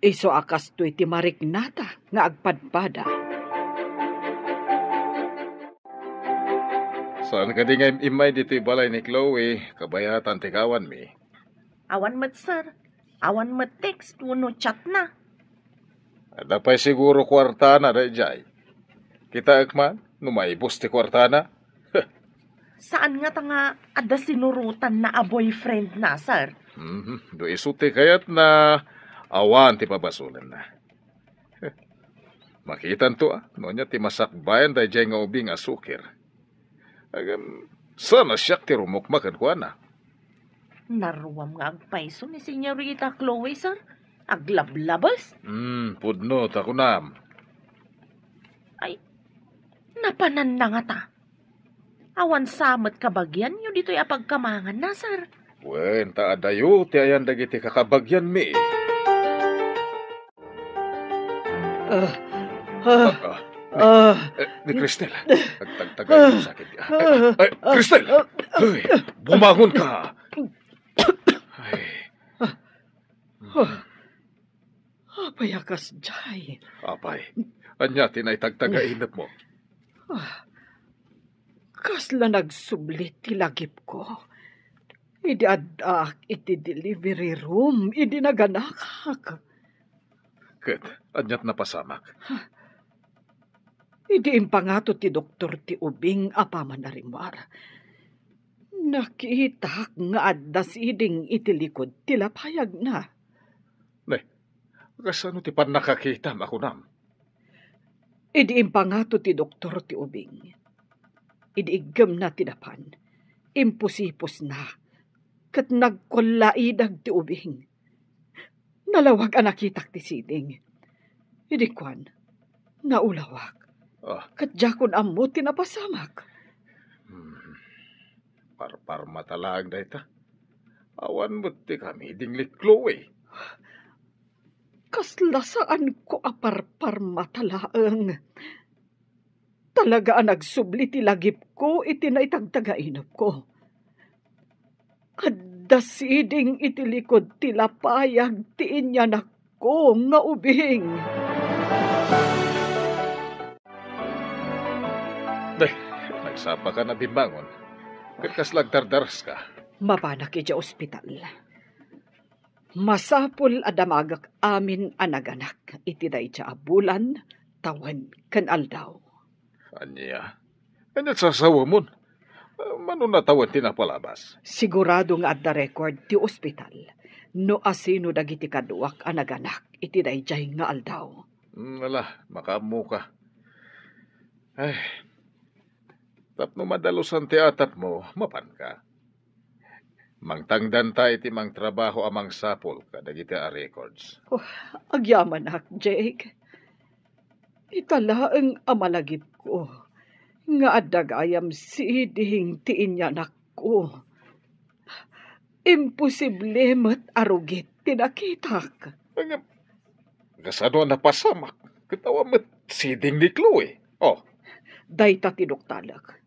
Isu a kastoy ti mariknata nga agpadpada. Saan kadi nga im-immay ditoy balay ni Chloe, kabayatan ti kawanmi? Awan met, sir. Awan met text wenno chatna. Adda pay siguro kuartana daydiay. Kitaek man, no maibus ti kuartana. Saan ngata nga adda sinurotanna a boyfriendna, sir? Mhm. No isu ti kayatna, awan ti pabasolenna. Makitanto, a, no ania ti masakbayan daydiay nga ubing a sukir. Agem, saan a siak ti rumukma kenkuana? Naruam nga agpayso ni Señorita Chloe, sir. Aglablabes. Hmm, pudno ta kunam. Ay, napananna ngata. Awan sa met kabagianyo ditoy a pagkamanganna, sir. Wen, ta adayo ti ayan dagiti kakabagianmi. Ah, ah, Ah, ah, eh, ni Cristel, nagtagtagay ang sakit. Ay, Cristel! Ay, bumangon ka! Ay. Apay a kasdiay? Apay, ania ti naitagtagainepmo? Ah, kasla nagsubli ti lagipko idi addaak iti delivery room idi naganakak. Ket ania't napasamak? Idi impangato ti doktor ti ubing a pamanarimuar, nakitak nga adda siding iti likod ti lapayagna. Ne, kasano ti pannakakitam a kunam? Idi impangato ti doktor ti ubing, idi iggemna ti dapan, impusipusna, ket nagkullaidag ti ubing. Nalawag a nakitak ti siding. Idi kuan, naulawak. Ah. Ket diakon ammo ti napasamak. Hmm. Parparmata laeng dayta. Awan met ti kamiding ni Chloe. Kasla saanko a parparmata laeng. Talaga a nagsubli ti lagipko iti naitagtagainepko. Adda siding iti likod ti lapayag ti inyanakko nga ubing. Day, nagsapaka a bimmangon. Ket kasla agdardaraska? Mapanak idiay ospital. Masapul a damagek amin a naganak iti dayta a bulan, tawen, ken aldaw. Ania? Ania ti sasawemon? Mano a tawen ti napalabas? Sigurado nga adda record ti ospital no asino dagiti kaduak a naganak iti daydiay nga aldaw. Hmm, ala, makaammoka. Ay, tapno madalusan ti atapmo, mapanka. Mangtangdanta iti mangtrabaho a mangsapul kadagiti a records. Oh, agyamanak, Jake. Ita laeng a malagipko nga adda gayam siding ti inyanakko. Imposible met a rugit ti nakitak. Ngem, kasano a napasamak? Ket awan met siding ni Chloe. Oh. Dayta ti doktalek.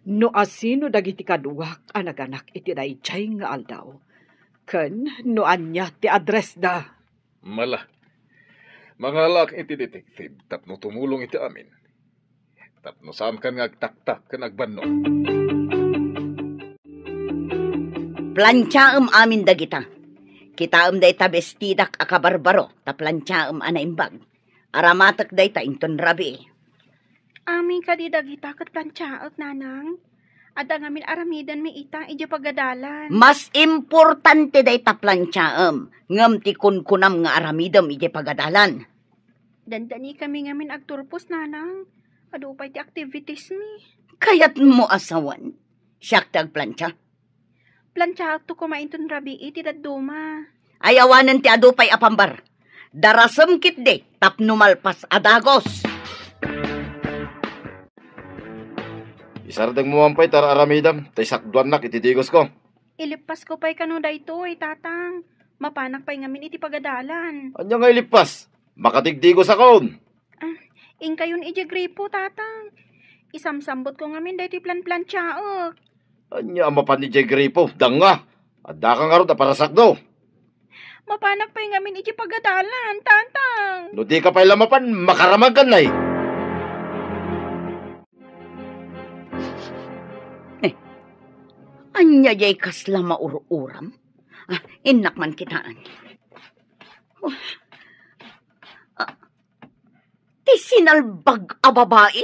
No asino dagiti kaduak a naganak iti daydiay nga aldaw, ken no ania ti addressda. Mala. Mangalaak iti detective tapno tumulong iti amin. tapno saankan nga agtaktak ken agbannog. Plantiaem amin dagita. Kitaem dayta bestidak a kabarbaro ta plantiaem a naimbag. Aramatek dayta inton rabii. Amin kadi dagita ket plantiaek, nanang? Adda ngamin aramidenmi ita idiay pagadalan. Mas importante dayta plantiaem, ngem ti kunkunam nga aramidem idiay pagadalan. Dandanikami ngamin agturpos, nanang. Adu pay ti activitiesmi. Kayatmo a sawen, siak ti agplantia? Plantiaekto koma inton rabii ti dadduma. Ay awanen ti adu pay a pambar. Darasem ketdi tapno malpas a dagos. Isardengmo man pay ta ar-aramidem, ta isakduannak iti digosko. Ileppasko pay kano daytoy, tatang. Mapanak pay ngamin iti pagadalan. Ania nga ileppas? Makadigdigosakon. Ah, inkayon idiay gripo, tatang. Isamsambutko ngamin daytoy planplantiaek. Ania a mapan idiay gripo? Danga. Addaka ngarud a parasakdo. Mapanak pay ngamin idiay pagadalan, tatang. No dika pay la mapan, makaramagkan nay. Eh, ania diay kasla maur-uram? Ah, innak man kitaen. Ah, ti sinalbag a babai,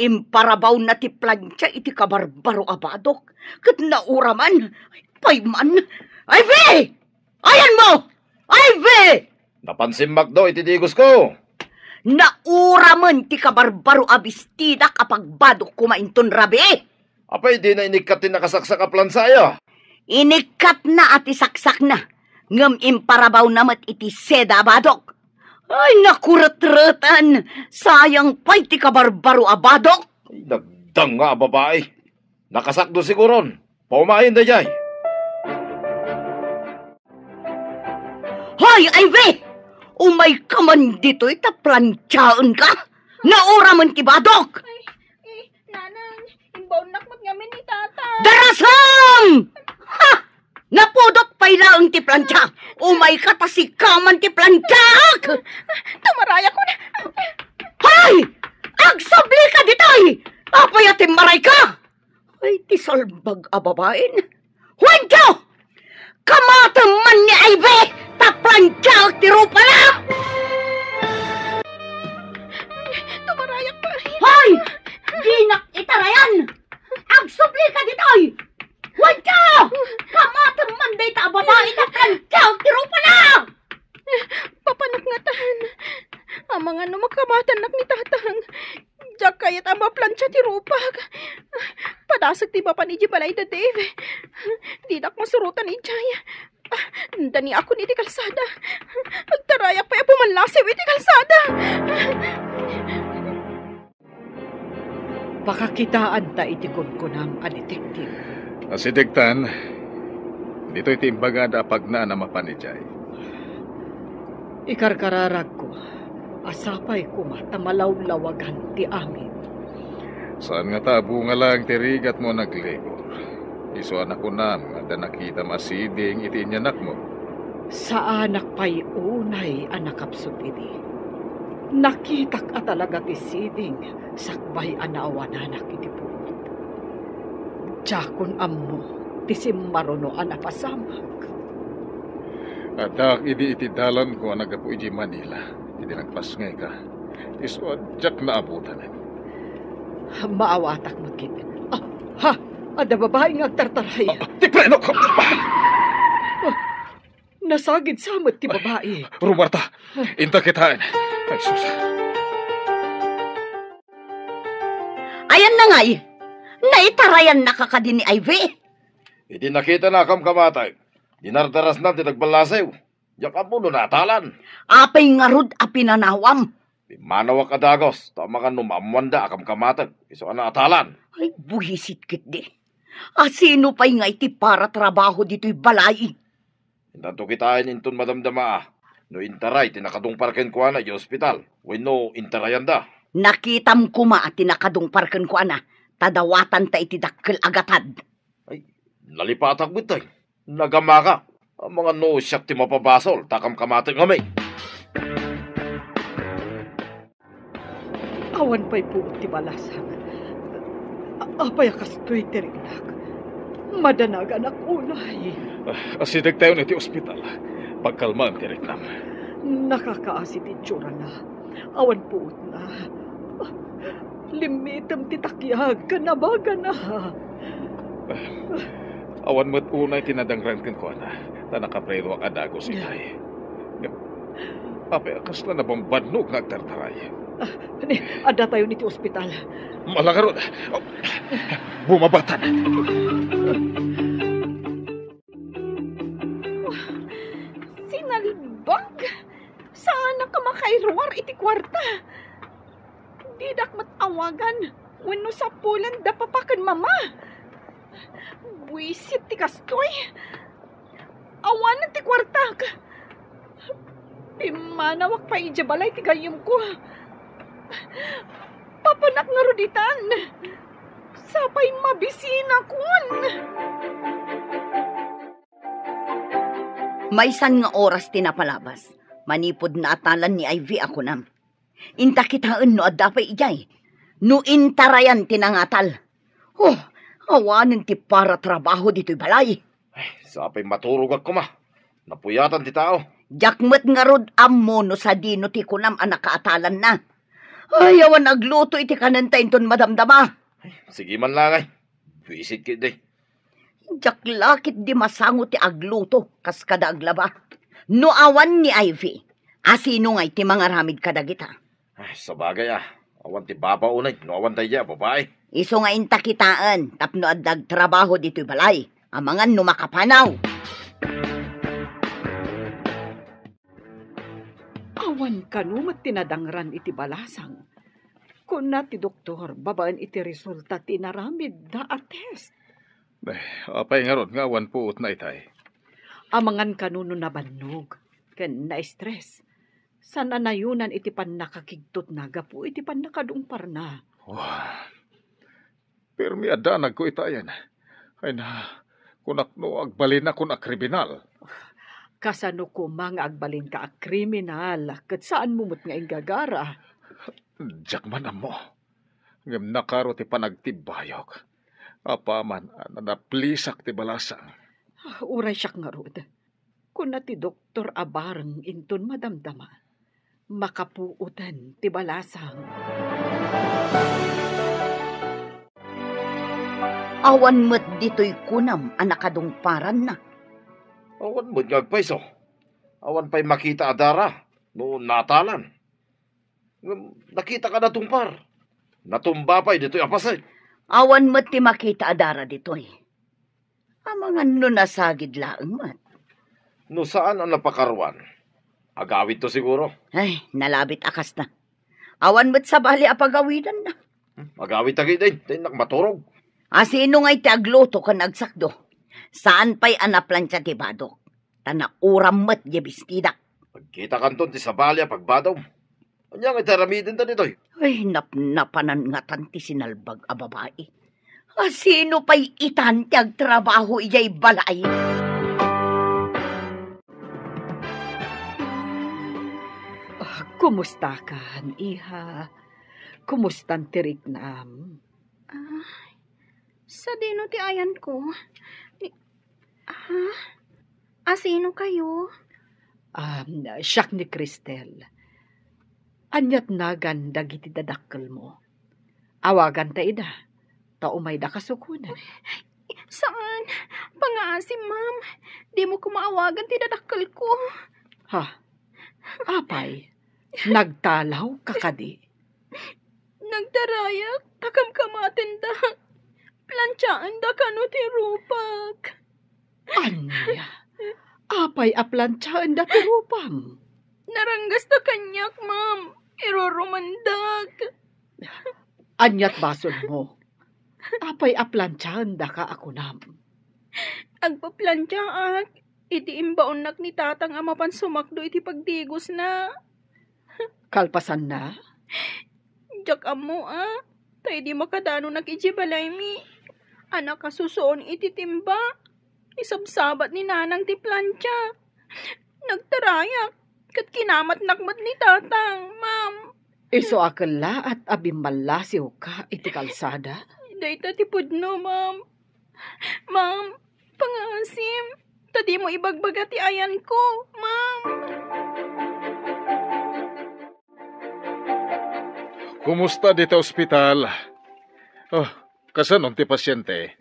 imparabawna ti plantia iti kabarbaro a badok, ket nauraman. Ay, pay man. Ivy! Ayanmo! Ivy! Napan simmakdo iti digosko. Nauramen ti kabarbaro a bestidak a pagbadok koma inton rabii. Apay, dina inikkat ti nakasaksak a plansa aya? Inikkatna a ti saksakna, ngem imparabawna met iti seda a badok. Ay, nakuretretan! Sayang pay ti kabarbaro a badok! Ay, nagdanga a babai. Nakasakdo siguron. Paumayen daydiay. Hoy, Ivy! Umayka man ditoy ta plantiaenka. Nauramen ti badok. Ay, eh, nanang, imbaonnak met ngamin ni tata. Darasem! Ha! Napudot pay laeng ti plantia. Umayka ta sika man ti plantiaek. Tumarayak ko na. Hoy! Agsablika ditoy! Apay a timmarayka? Ay, ti salbag a babaen. Juancho! Kamatem man ni Ivy, ta plantiaek ti rupana! Tumarayak pay. Hoy! Dinak itarayan! Agsublika ditoy! Juancho! Kamatem man dayta a babai, ta plantiaek ti rupana! Papanak ngatan. Amangan no makamatennak ni tatang. Diak kayat a maplantia ti rupak. Padasek ti mapan idiay balay da Dave. Dinak masurotan idiay. Daniakon iti kalsada. Agtarayak pay a pumallasiw iti kalsada. Pakakitaanta iti kunkunam a detective. Asidegtan, ditoy ti imbagada a pagnaan a mapan idiay. Ikarkararagko a sapay koma ta malawlawagan ti amin. Saan ngata a bunga laeng ti rigatmo a naglibur? Isu a nakunam nga adda nakitam a siding iti inyanakmo. Saanak pay unay a nakapsut idi. Nakitak a talaga ti siding sakbay a naawananak iti puot. Diakon ammo ti simmaruno a napasamak. Addaak idi iti dalanko a naggapu idiay Manila idi nagpasngayka. Isu a diak naabutanen. Maawatak met ketdin. Ah, ha! Adda babai nga agtartaray. Ah, ti prenok! Ah, nasagid sa met ti babai. Rumarta, inta kitaen. Ay, sus. Ayan na ngay, naitarayannaka kadi ni Ivy? Idi nakitanakam, kamatay, dinardarasna ti nagballasiw. Diak ammo no natalan. Apay ngarud a pinanawam? Pimmanawak a dagos, ta amangan no maammoanda a kamkamatek, isu a naatalan. Ay, buisit ketdi. A sino pay nga iti paratrabaho ditoy balay? Intanto kitaen inton madamdama a no intaray ti nakadungpar kenkuana idiay ospital wenno intarayanda. Nakitam koma ti nakadungpar kenkuana, ta dawatanta iti dakkel a gatad. Ay, nalipatak met ay. Nagamaka. Amangan no siak ti mapabasol, ta kamkamatek ngamin. Awan pay puot ti balasang. A-, apay a kastoy ti riknak? Madanaganak unay. Ah, asidegtayon iti ospital. Pagkalmaem ti riknam. Nakakaasi ti itsurana. Awan puotna. Limmitem ti takiag ken abagana. Awan met unay ti nadangran kenkuana, ta nakaprenuak a dagus itay. Ngem, apay a kasla nabambannog nga agtartaray? Ah, ni, addatayon iti ospital. Mala ngarud. Bumabatan. Sinalbag! Saanak a makairuar iti kuarta. Didak met awagan wenno sapulen da papa ken mama. Buisit ti kastoy. Awanen ti kuartak. Pimmanawak pay idiay balay ti gayyemko. Papanak ngarud itan. Sapay mabisinakon. Maysan nga oras ti napalabas, manipud naatalan ni Ivy a kunam. Inta kitaen no adda pay idiay, no intarayan ti nangatal. Oh, awanen ti paratrabaho ditoy balay. Ay, sapay maturogak koma. Napuyatan ti tao. Diak met ngarud ammo no sadino ti kunam a nakaatalanna. Ay, awan agluto iti kanenta inton madamdama. Ay, sige man langay. Buisit ketdi. Diak la ketdi masango ti agluto kas kada aglaba. No awan ni Ivy, asino ngay ti mangaramid kadagita? Ay, sabagay a, awan ti baba unay no awan daydiay a babai. Isu nga inta kitaen tapno adda agtrabaho ditoy balay. Amangan no makapanaw. Awan kano met ti nadangran iti balasang. Kuna ti doktor babaen iti resulta ti inaramidda a test. Eh, apay ngarud nga awan puotna itay? Amangan kano no nabannog ken na-stress. Saan a nayonan iti pannakakigtotna gapu iti pannakadungparna. Wah, permi a danagko itayen. Ay na, kunak no agbalinakon a kriminal. Kasano koma nga agbalinka a kriminal ket saanmo met nga inggagara? Diak man ammo. Ngem nakaro ti panagtibbayok. Apaman a nanaplisak ti balasang. Ah, uray siak ngarud. Kuna ti doktor a bareng inton madamdama, makapuoten ti balasang. Awan met ditoy kunam a nakadungparanna. Awan met nga agpayso. Awan pay makita a dara no natalan. Ngem nakitak a natungpar. Natumba pay ditoy a paset. Awan met ti makita a dara ditoy. Amangan no nasagid laeng met. No saan a napakaruan, agawidto siguro. Ay, nalabit a kasta. Awan met sabali a pagawidanna. Hmm, agawidta ketdi, ta innak maturog. Asino ngay ti agluto ken agsakdo? Saan pay a naplantia ti badok. Ta nauram met diay bestidak. Agkitakanton ti sabali a pagbadom. Ania nga iti aramidenta ditoy? Ay, napnapanan ngatan ti sinalbag a babai. Asino pay itan ti agtrabaho idiay balay? Ah, kumustakan, iha? Kumustan ti riknam? Ah, sadino ti ayanko? Ni-, ah, asino kayo? Ah, siak ni Cristel. Aniat nagan dagiti dadakkelmo? Awaganta ida, ta umayda kasukonen. Saan? Pangaasim, ma'am. Dimo koma awagan ti dadakkelko. Ha? Apay, nagtalawka kadi? Nagtarayak ta kamkamatendak. Plantiaendak kano ti rupak. Ania? Apay a plantiaenda ti rupam? Naranggasta kaniak, ma'am. Irurumandak. Aniat basolmo? Apay a plantiaendaka a kunam? Agpaplantiaak iti imbaonnak ni tatang a mapan sumakdo iti pagdigosna. Kalpasanna? Diak ammo a, ta idi makadanonak idiay balaymi, a nakasusuon iti timba, isabsabat ni nanang ti plantia. Nagtarayak, ket kinamatnak met ni tatang, ma'am. Isu a kellaat a bimmallasiwka iti kalsada? Dayta ti pudno, ma'am. Ma'am, pangaasim, ta dimo ibagbaga ti ayanko, ma'am. Kumusta dita ospital? Oh, kasano ti pasyente?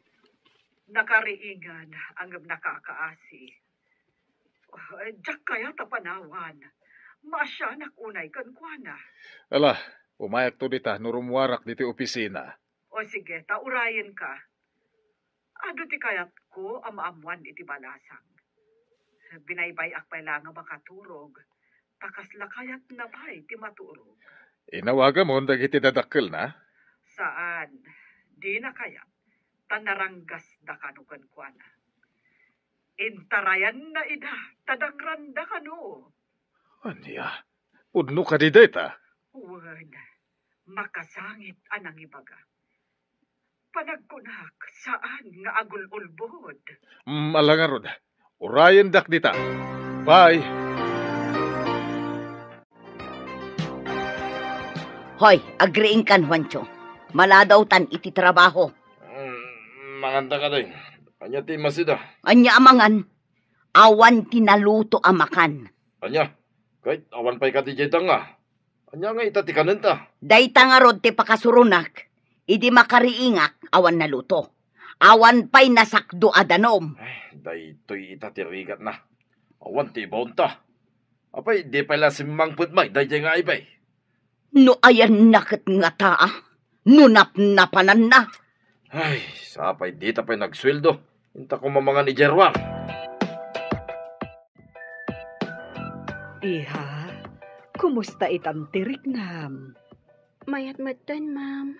Nakariingan, ngem nakakaasi. Oh, diak kayat a panawan. Maasianak unay kenkuana. Ala, umayakto dita no rummuarak ditoy opisina. O sige, ta urayenka. Adu ti kayatko a maammuan iti balasang. Binaybay-ak pay la nga makaturog, ta kasla kayatna pay ti maturog. Inawagamon dagiti dadakkelna? Saan, dina kayat, ta naranggasda kano kenkuana. Intarayanna ida, ta dangranda kano. Ania? Pudno kadi dayta? Wen, makasangit a nangibaga. Panagkunak, saan nga agul-ulbod. Mm, ala ngarud. Urayendak dita. Bye. Hoy, agriingkan, Juancho. Maladawtan iti trabaho. Mm, manganta kadi. Ania ti masida? Ania a mangan? Awan ti naluto a makan. Ania? Ket awan pay kadi diay danga? Ania nga ita ti kanenta? Dayta ngarud ti pakasuronak, idi makariingak, awan naluto. Awan pay nasakdo a danum. Ay, daytoy ita ti rigatna. Awan ti ibaonta. Apay, di pay la simmangpet met daydiay nga aybay? No ayanna ket ngata, a? No napnapananna? Ay, sapay dita pay nagsueldo. Inta ko mamangan idiay ruar. Iha, kumusta itan ti riknam? Mayat metten, ma'am.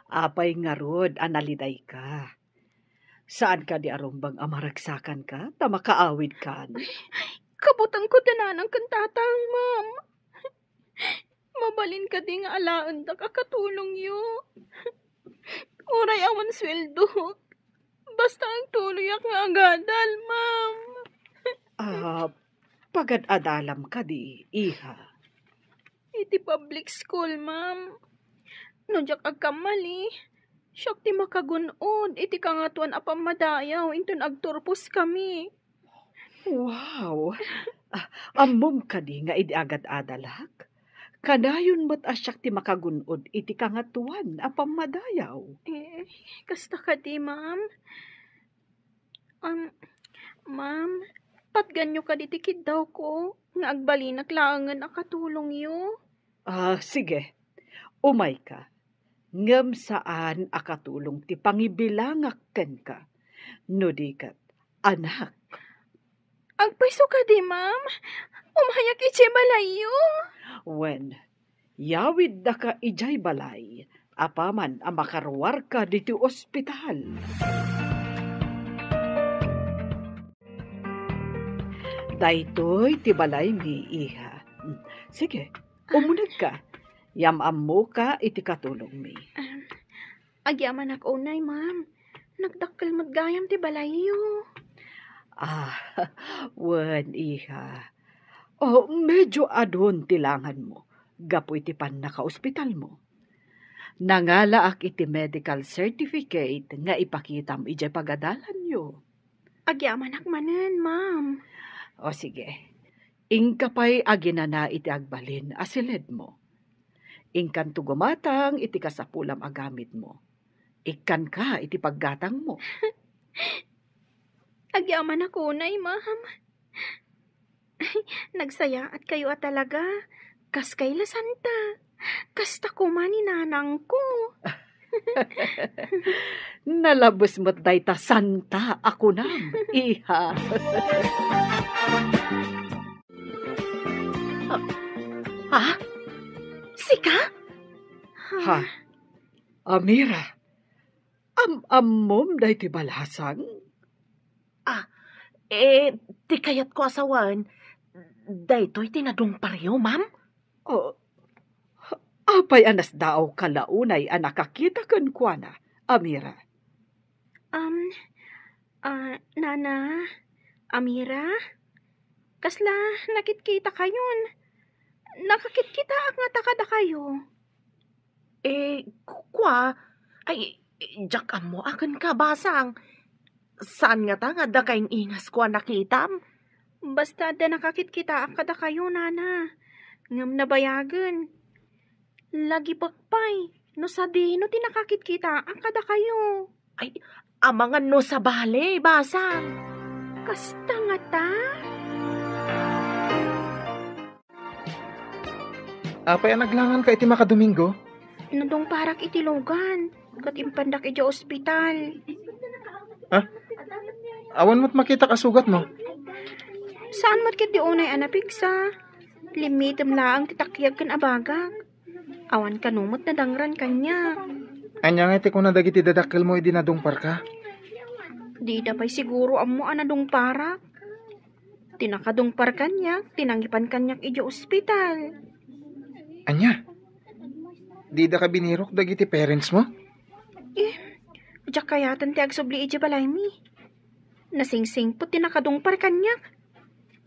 Apay ngarud a nalidayka? Saan kadi a rumbeng a maragsakanka ta makaawidkan? Ay, kabutangko ti nanang ken tatang, ma'am. Mabalin kadi nga alaendak a katulongyo? Uray awan sueldok, basta agtuloyak nga agadal, ma'am. Ah, pagad-adalam kadi, iha? Iti public school, ma'am. No diak agkammali, siak ti makagun-od iti Kangatoan a Pammadayaw inton agturposkami. Wow! Ah, ammom kadi nga idi agad-adalak, kanayon met a siak ti makagun-od iti Kangatoan a Pammadayaw? Eh, kasta kadi, ma'am. Um, ma'am, patganyo kadi ti kiddawko nga agbalinak laengen a katulongyo? Ah, sige. Umayka. Ngem saan a katulong ti pangibilangak kenka. No di ket, anak. Agpayso kadi, ma'am. Umayak idiay balayyo. Wen, yawiddaka idiay balay apaman a makaruarka ditoy ospital. Daytoy ti balaymi, iha. Sige, umunegka. Yam-ammoka iti katulongmi. Um, agyamanak unay, ma'am. Nagdakkel met gayam ti balayyo. Ah, wen, iha. Oh, medyo adun ti langanmo gapu iti pannakaospitalmo. Nangalaak iti medical certificate nga ipakitam idiay pagadalanyo. Agyamanak manen, ma'am. O sige, inka pay aginana iti agbalin a siledmo. Inkanto gumatang iti kasapulam a gamitmo. Ikkanka iti paggatangmo. Agyamanak unay, ma'am. Nagsayaatkayo a talaga. Kas kay la santa. Kasta koma ni nanangko. Nalabes met dayta santa a kunam, iha. Ha? Sika? Ha? Amira, am-ammom daytoy balasang? Ah, eh, ti kayatko a sawen, daytoy ti nadungparyo, ma'am? Oh, apay a nasdaawka la unay a nakakita kenkuana, Amira? Um, ah, Nana, Amira, kasla nakitkitakayon. Nakakitkitaak ngata kadakayo. Eh, ku-, kua, ay, diak ammo a kenka, Basang. Saan ngata nga adda kaingingasko a nakitam? Basta adda nakakitkitaak kadakayo, nana. Ngem nabayagen. Lagipek pay no sadino ti nakakitkitaak kadakayo. Ay, amangan no sabali, Basang. Kasta ngata? Apay a naglanganka iti makadomingo? Nadungparak iti lugan, ket impandak idiay ospital. Ah? Awan met makitak a sugatmo? Saan met ketdi unay a napigsa. Limmitem laeng ti takyag ken abagak. Awan kano met nadangran kaniak. Ania ngay ti kuna dagiti dadakkelmo idi nadungparka? Dida pay siguro ammo a nadungparak. Ti nakadungpar kaniak, ti nangipan kaniak idiay ospital. Ania? Didaka binirok dagiti parentsmo? Eh, diak kayaten ti agsubli idiay balaymi. Nasingsingpet ti nakadungpar kaniak.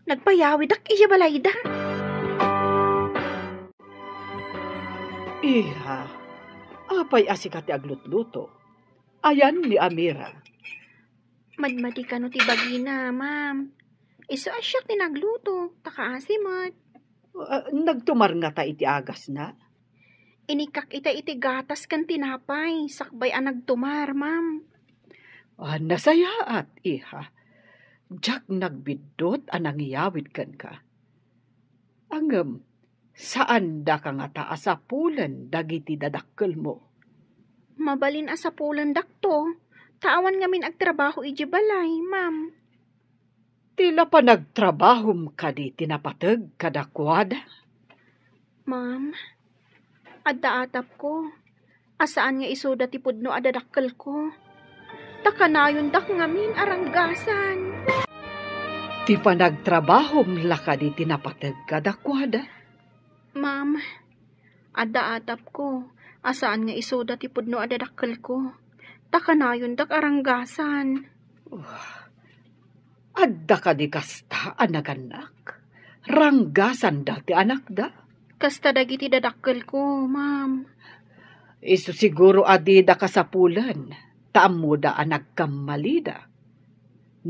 Nagpayawidak idiay balayda. Iha, apay a sika ti aglutluto? Ayan ni Amira. Madmadi kano ti bagina, ma'am. Isu a siak ti nagluto, ta kaasi met. Ah, nagtumar ngata iti agasna? Inikkak ita iti gatas ken tinapay, sakbay a nagtumar, ma'am. Ah, nasayaat, iha. Diak nagbiddut a nangiyawid kenka. Ngem, saandaka ngata a sapulen dagiti dadakkelmo? Mabalin a sapulendakto, ta awan ngamin agtrabaho idiay balay, ma'am. Ti la panagtrabahom kadi ti napateg kadakuada? Ma'am, adda atapko a saan nga isuda ti pudno a dadakkelko. Ta kanayondak ngamin a ranggasan. Ti panagtrabahom la kadi ti napateg kadakuada? Ma'am, adda atapko a saan nga isuda ti pudno a dadakkelko. Ta kanayondak a ranggasan. Adda kadi kasta a nagannak? Ranggasanda ti anakda? Kasta dagiti dadakkelko, ma'am. Isu siguro a dida kasapulen, ta ammoda a nagkammalida.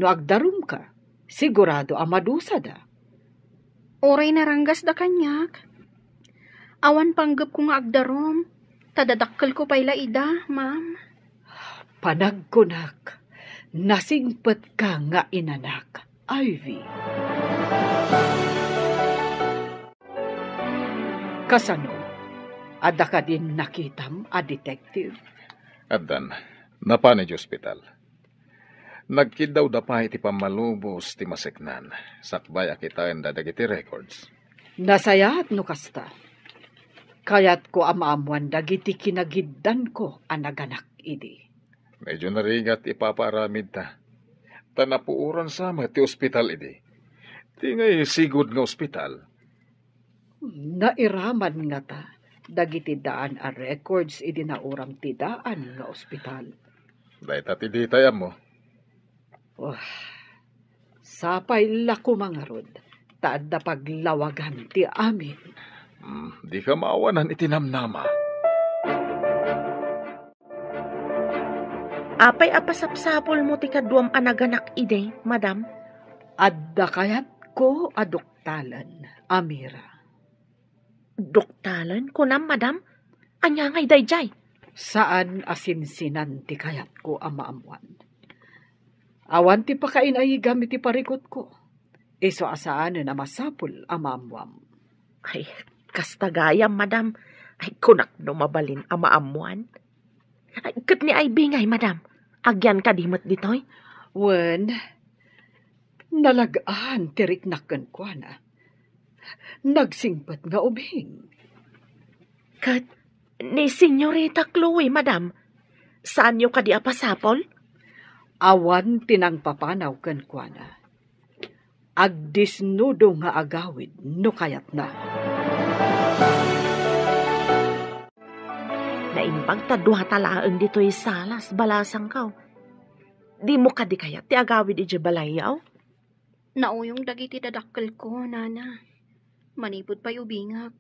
No agdarumka, sigurado a madusada. Uray naranggasda kaniak, awan panggepko nga agdarum, ta dadakkelko pay la ida, ma'am. Panagkunak, nasingpetka nga inanak, Ivy. Kasano? Adda kadin nakitam a detective? Addan, napan idiay ospital. Nagkiddawda pay iti pammalubos ti maseknan, sakbay a kitaenda dagiti records. Nasayaat no kasta. Kayatko a maammoan dagiti kinagiddanko a naganak idi. Medyo narigat ti ipapaaramidta. Ta napuoran sa met ti ospital idi. Ti ngay sigud nga ospital. Nairaman ngata dagiti daan a records idi nauram ti daan nga ospital? Dayta ti ditay ammo. Wah, sapay la koma ngarud, ta adda paglawagan ti amin. Hmm, dika maawanan iti namnama. Apay a pasapsapulmo ti kaduam a naganak idi, madam? Adda kayatko a duktalen, Amira. Duktalen, kunam, madam? Ania ngay daydiay? Saan a sinsinan ti kayatko a maammoan. Awan ti pakain-ayigam iti parikutko. Isu a saanen a masapul a maammoam. Ay, kasta gayam, madam. Ay, kunak no mabalin a maammoan. Ay, ket ni Ivy ngay, madam? Agyan kadi met ditoy? Wen, nalag-an ti riknak kenkuana. Nagsingpet nga ubing. Ket ni Senyorita Chloe, madam, saanyo kadi a pasapul? Awan ti nangpapanaw kenkuana. Agdisnudo nga agawid no kayatna. Naimbag ta duata laeng ditoy salas, balasangko. Dimo kadi kayat ti agawid idiay balayyo? Nauyong dagiti dadakkelko, nana. Manipud pay ubingak,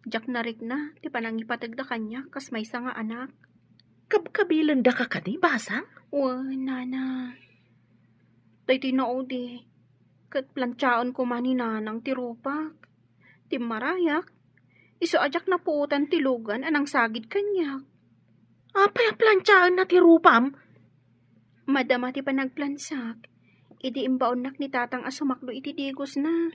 diak narikna ti panangipategda kaniak kas maysa nga anak. Kabkabilendaka kadi, basang? Wen, nana. Daytoy naudi, ket plantiaen koma ni nanang ti rupak. Timmarayak, isu a diak napuotan ti lugan a nangsagid kaniak. Apay a plantiaenna ti rupam? Madama ti panagplansak, idi imbaonnak ni tatang a sumakdo iti digosna.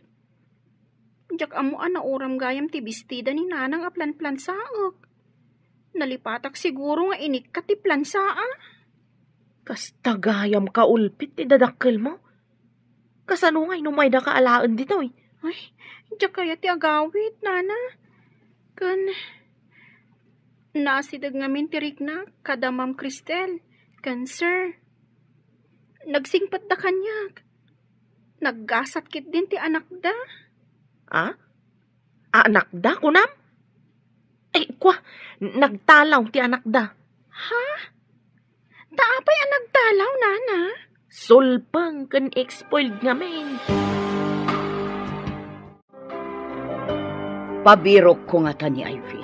Diak ammo a nauram gayam ti bestida ni nanang a planplansaek. Nalipatak siguro nga inikkat ti plansaa. Kasta gayam kaulpit ti dadakkelmo? Kasano nga inumaydaka alaen ditoy? Ay, diak kayat ti agawid, nana. Ken, naasideg ngamin ti rikna kada Ma'am Cristel ken Sir. Nagsingpetda kaniak. Naggasat ketdin ti anakda. A? Anakda, kunam? Ay, kwa, nagtalaw ti anakda. Ha? Ta apay a nagtalaw, nana? Sulpeng ken spoiled ngamin. Pabirokko ngata ni Ivy.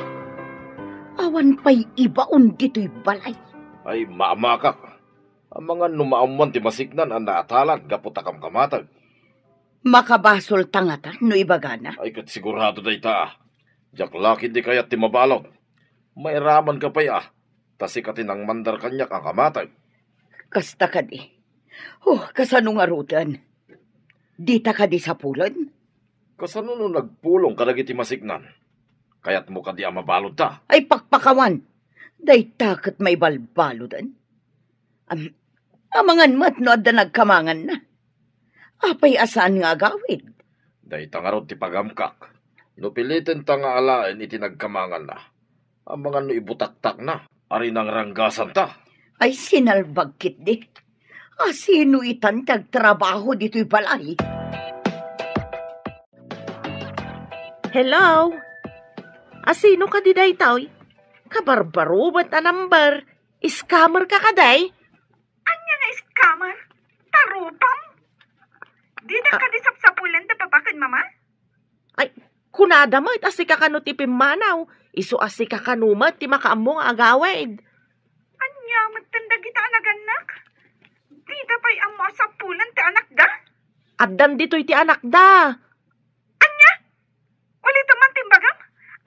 Awan pay ibaon ditoy balay. Ay, maamakak. Amangan no maammoan ti masiknan a naatalan gapu ta kamkamateg. Makabasolta ngata no ibagana? Ay, ket sigurado dayta. Diak la ketdi kayat ti mabalud. Mairamanka pay a, ta sika ti nangmandar kaniak a kamateg. Kasta kadi. Oh, kasano ngaruden? Dita kadi sapulen? Kasano no nagpulong kadagiti masiknan? Kayatmo kadi a mabaludta? Ay, pakpakawan! Dayta ket maibalbaluden. Am-, amangan met no adda nagkamanganna. Apay a saan nga agawid? Dayta ngarud ti pagamkak. No pilitenta nga alaen iti nagkamanganna, amangan no ibutaktakna a rinangranggasanta. Ay, sinalbag ketdi. A sino itan ti agtrabaho ditoy balay? Hello? A sino kadi daytoy? Kabarbaro met a number. Scammer ka kadi? Ania nga scammer? Ta rupam? Dida Ah. kadi sapsapulen da papa ken mama? Ay, kunada met a sika kano ti pimmanaw, isu a sika kano met ti makaammo nga agawid. Ania metten dagita a nagannak? Dida pay ammo a sapulen ti anakda? Addan ditoy ti anakda. Ania? Ulitem man ti imbagam?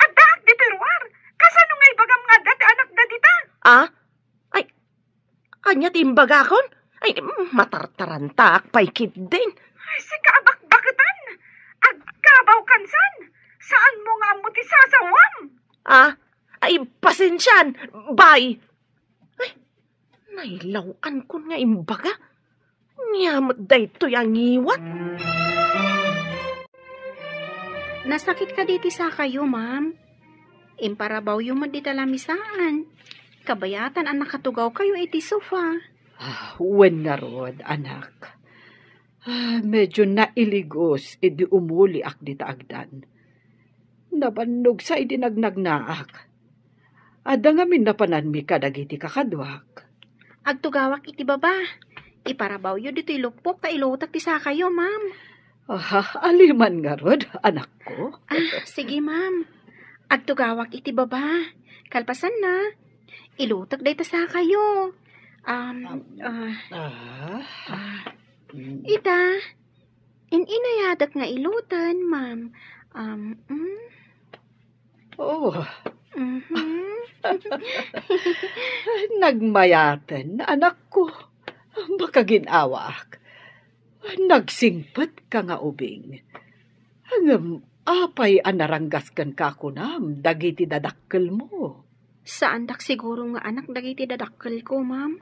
Addaak ditoy ruar. Kasano nga ibagam nga adda ti anakda dita? Ah? Ay, ania ti imbagakon? Ay, mm, matartarantaak pay ketdin. Ay, sika a bakbaketan! Agkabaw kansan! Saanmo nga ammo ti sasawam? Ah? Ay, pasensian! Bye! Ay, nailaw-ankon nga imbaga. Ania met daytoy a ngiwat? Nasakit kadi ti sakayo, ma'am? Imparabawyo met dita lamisaan. Kabayatan a nakatugawkayo iti sofa. Ah, wen ngarud, anak. Ah, medyo nailigos idi umuliak dita agdan. Nabannog sa idi nagnagnaak. Adda ngamin napananmi kadagiti kakaduak. Agtugawak iti baba. Iparabawyo ditoy lupok ta ilutek ti sakayo, ma'am. Ah, aliman ngarud, anakko. Ah, sige, ma'am. Agtugawak iti baba. Kalpasanna, ilutek dayta sakayo. Um, ah, Ah, ah, mm. Ita, in-inayadek nga iluten, ma'am. Um, mm. Oh. Mhm. Nagmayaten, anakko. Makagin-awaak. Nagsingpet ka nga ubing. Ngem apay a naranggas kenka kunam dagiti dadakkelmo? Saandak siguro nga anak dagiti dadakkelko, ma'am.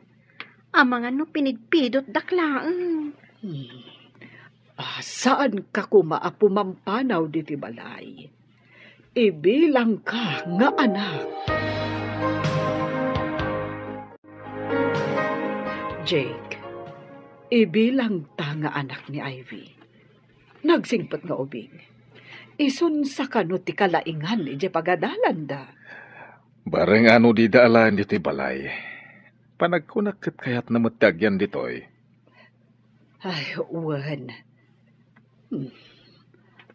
Amangan no pinidpidotdak laeng. Hmm. Ah, saanka koma a pumampanaw diti balay. Ibilangka nga anak. Jake, ibilangta nga anak ni Ivy. Nagsingpet nga ubing. Isunsa kano ti kalaingan idiay pagadalanda? Bareng no dida alaen ditoy balay. Panagkunak ket kayatna met ti agyan ditoy. Ay, wen. Hmm.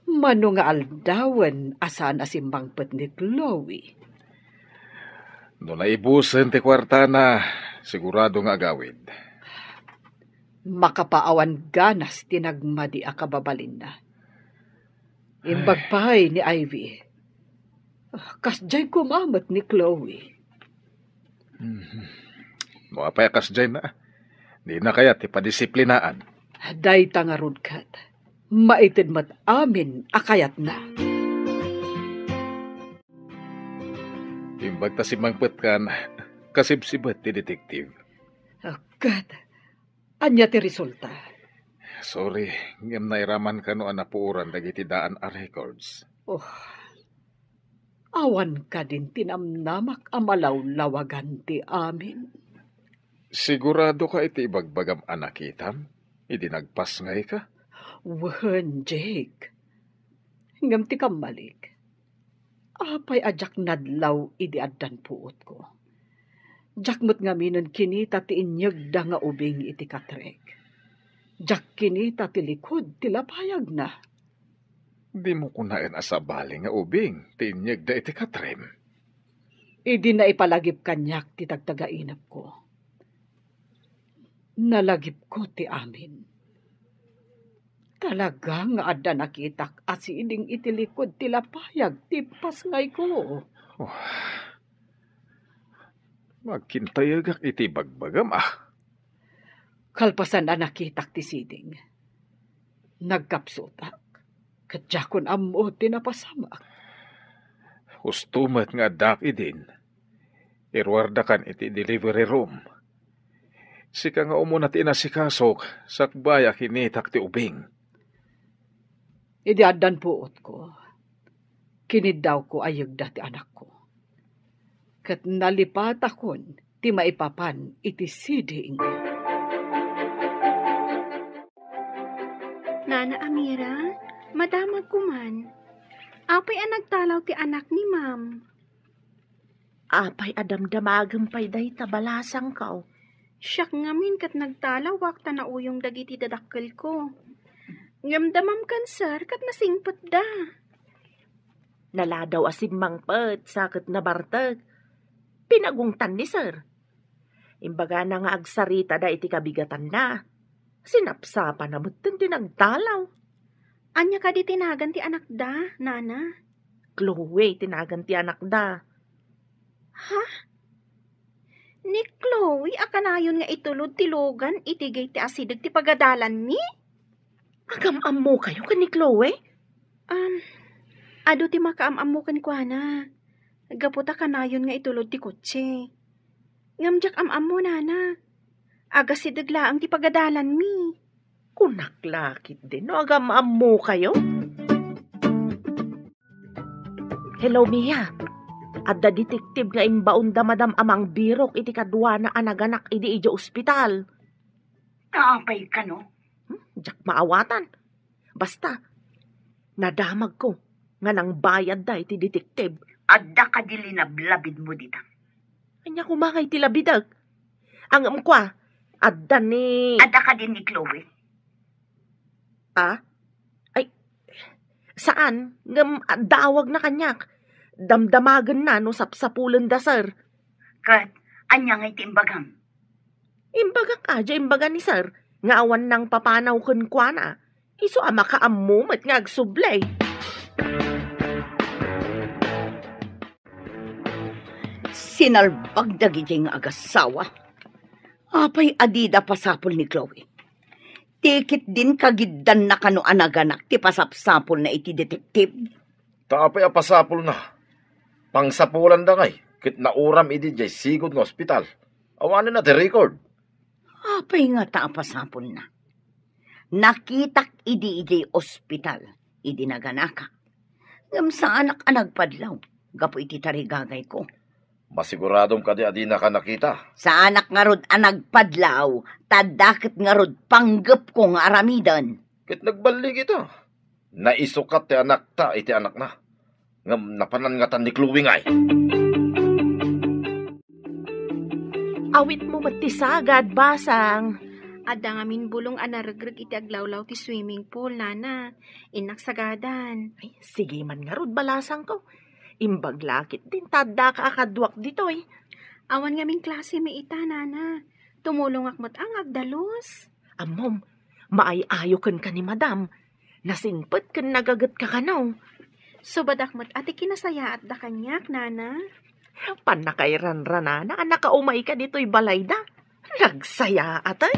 Mano nga aldawen a saan a simmangpet ni Chloe? No naibusen ti kuartana, sigurado nga agawid. Makapaawan ganas ti nagmadi a kababalinna. Imbag pay ni Ivy. Kasdiay koma met ni Chloe. Mhm. No apay a kasdiay na, dina kayat ti padisiplinaan. Dayta ngarud ket, maited met amin a kayatna. Imbag ta simmangpetkan, kasibsibet ti detective. Ket, ania ti resulta? Sorry, ngem nairaman kano a napuoran dagiti daan a records. Oh, awan kadin ti namnamak a malawlawagan ti amin. Sigurado ka iti ibagbagam a nakitam idi nagpasngayka? Wen, Jake. Ngem ti kammalik, apay a diak nadlaw idi addan puotko? Diak met ngaminen kinita ti inyegda nga ubing iti katrek. Diak kinita ti likud ti lapayagna. Dimo kunaen a sabali nga ubing ti inyegda iti katrem? Idi naipalagip kaniak ti tagtagainepko, nalagipko ti amin. Talaga nga adda nakitak a siding iti likud ti lapayag ti pasngayko. Oh. Magkintayegak iti bagbagam, ah. Kalpasan a nakitak ti siding, nagkapsutak, ket diakon ammo ti napasamak. Husto met nga addaak idin. Iruardakan iti delivery room. Sika nga umuna ti inasikasok, sakbay a kinitak ti ubing. Idi addan puotko, kiniddawko a yegda ti anakko. Ket nalipatakon ti maipapan iti siding. Nana Amira, madamagko man. Apay a nagtalaw ti anak ni Ma'am? Apay a damdamagem pay dayta balasangko? Siak ngamin ket nagtalawak ta nauyong dagiti dadakkelko. Ngem da Ma'am Cancer ket nasingpetda. Naladaw a simmangpet sa ket nabartek. Pinagungtan ni Sir. Imbagana nga agsaritada iti kabigatanna. Sinapsapana metten ti nagtalaw. Ania kadi ti nagan ti anakda, Nana? Chloe ti nagan ti anakda. Ha? Ni Chloe a kanayon nga itulod ti lugan iti gay ti asideg ti pagadalanmi? Agam-ammokayo ken ni Chloe? Um, adu ti makaam-ammo kenkuana. Gapu ta kanayon nga itulod ti kotse. Ngem diak am-ammo, Nana. Agasideg laeng ti pagadalanmi. Kunak la ketdi no agam-ammokayo. Hello, Mia. Adda detective nga imbaon da Madam a mangbirok iti kaduana a naganak idi idiay ospital. Apay kano? Hmm, diak maawatan. Basta, nadamagko nga nangbayadda iti detective. Adda kadi linablabidmo dita? Ania koma nga iti labidek? Ngem kua, adda ni... Adda kadi ni Chloe? Ah? Ay, saan, ngem adda awagna kaniak. Damdamagenna no sapsapulenda, sir. Ket, ania nga iti imbagam? Imbagak a, diay imbaga ni Sir, nga awan nangpapanaw kenkuana. Isu a makaammo met nga agsubli. Sinalbag dagiti nga agasawa. Apay a dida pasapul ni Chloe? Ti ketdin kagiddanna kano a naganak ti pasapsapulna iti detective. Ta apay a pasapulna? Pangsapulanda ngay, ket nauram idi diay sigud nga ospital. Awanen a ti record. Apay ngata a pasapulna? Nakitak idi idiay ospital, idi naganakak. Ngem saanak a nagpadlaw gapu iti tarigagayko. Masiguradom kadi a dinaka nakita? Saanak ngarud a nagpadlaw, ta adda ket ngarud panggepko nga aramiden. Ket nagballigita. Naisukat ti anakta iti anakna. Ngem napanan ngatan ni Chloe ngay? Awitmo met ti sagad, basang. Adda ngamin bulong a naregreg iti aglawlaw ti swimming pool, nana. Innak sagadan. Ay, sige man ngarud, balasangko. Imbag la ketdin ta addaka a kaduak ditoy. Awan ngamin klase met ita, nana. Tumulongak met nga agdalus. Ammom, maay-ayo kenka ni madam. Nasingpet ken nagagetka kano. Subadak met a ti kinasayaatda kaniak, nana. Pannakairanranana a nakaumayka ditoy balayda. Nagsayaat, ay.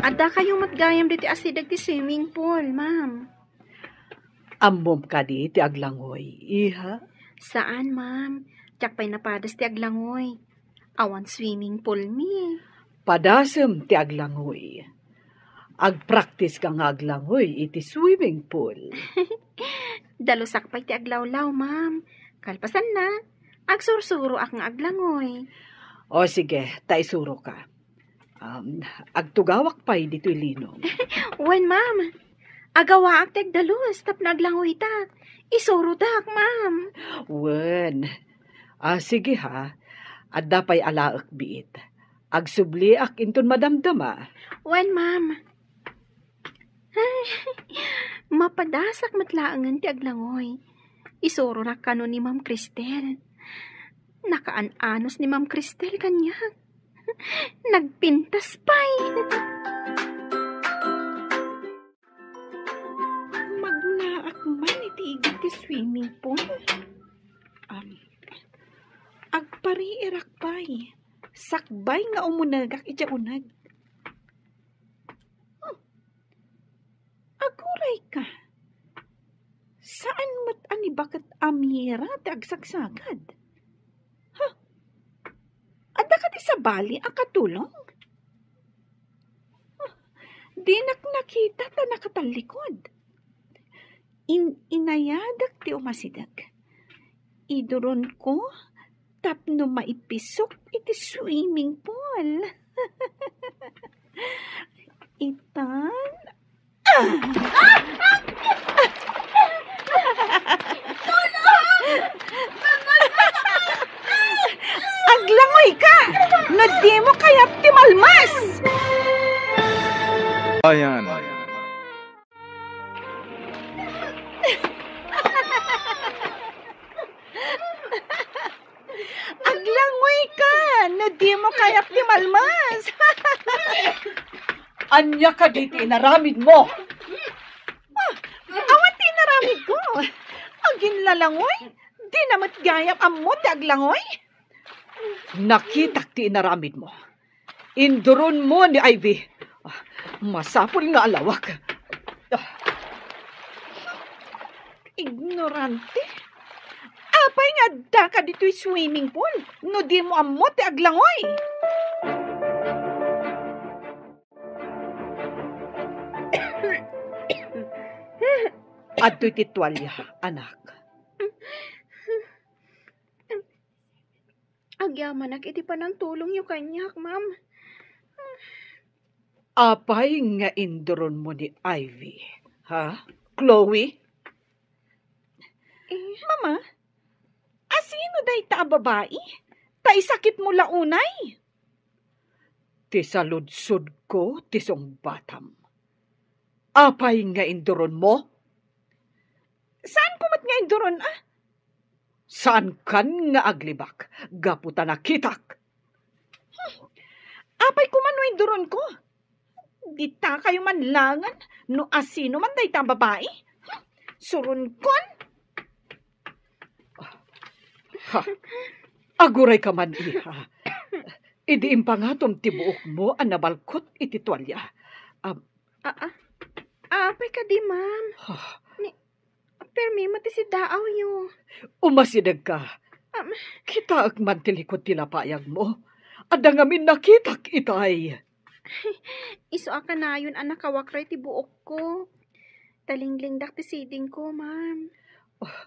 Addakayo met gayam ditoy asideg ti swimming pool, ma'am. Ammom kadi ti aglangoy, iha? Saan, ma'am. Diak pay napadas ti aglangoy. Awan swimming pool mi. Padasem ti aglangoy. Agpraktiska nga aglangoy iti swimming pool. Dalusak pay ti aglawlaw, ma'am. Kalpasanna, agsursuroak nga aglangoy. O sige, ta isuroka. Um, agtugawak pay ditoy linong. Wen, ma'am. Agawaak ti agdalus tapno aglangoytak. Isurodak, ma'am. Wen. Ah, sige ha. Adda pay alaek biit. Agsubliak inton madamdama. Wen, ma'am. Ay, mapadasak met laengen ti aglangoy. Isurorak kano ni Ma'am Cristel. Nakaan-anos ni Ma'am Cristel kaniak. Nagpintas pay. Magnaak man iti igid ti swimming pool. Um, agpariirak pay. Sakbay nga umunegak iti uneg. Hmm. Agurayka. Saan met a ni baket a mira ti agsagsagad? Ha? Adda kadi sabali a katulong? Huh. Dinak nakita ta nakatallikod. In-inayadak ti umasideg. Iduronko tapno maipisok iti swimming pool. Itan. Ah! Aglangoy ka! No dimo kayat ti malmas! Ayan. Aglangoy ka! No dimo kayat ti malmas! Ania kadi ti inaramidmo? Ah, awan ti inaramidko. Aginlalangoy? Dina met gayam ammo ti aglangoy? Nakitak ti inaramidmo. Induronmo ni Ivy. Ah, masapul nga alawak. Ah. Ignorante. Apay nga addaka ditoy swimming pool no dimo ammo ti aglangoy? Adtoy ti tualya, anak. Agyamanak iti panangtulongyo kaniak, ma'am. Apay nga induronmo ni Ivy, ha? Chloe? Eh, Mama, asino dayta a babai? Ta isakitmo la unay? Ti saludsodko ti sungbatam. Apay nga induronmo? Saanko met nga induron, a? Saankan nga aglibak gapu ta nakitak. Hmm. Apay koma no induronko? Ditakayo man langen no asino man dayta a babai. Hmm. Suronkon. Ha. Agurayka man, iha. Idi impangatom ti buokmo a nabalkot iti tualya. Am- A, a, apay kadi, ma'am? Ha. Ni, permi met ti siddaawyo. Umasidegka. Am- Kitaek man ti likod ti lapayagmo. Adda ngamin nakitak itay. Isu a kanayon a nakawakray ti buokko. Talinglingdak ti sidingko, ma'am. Oh,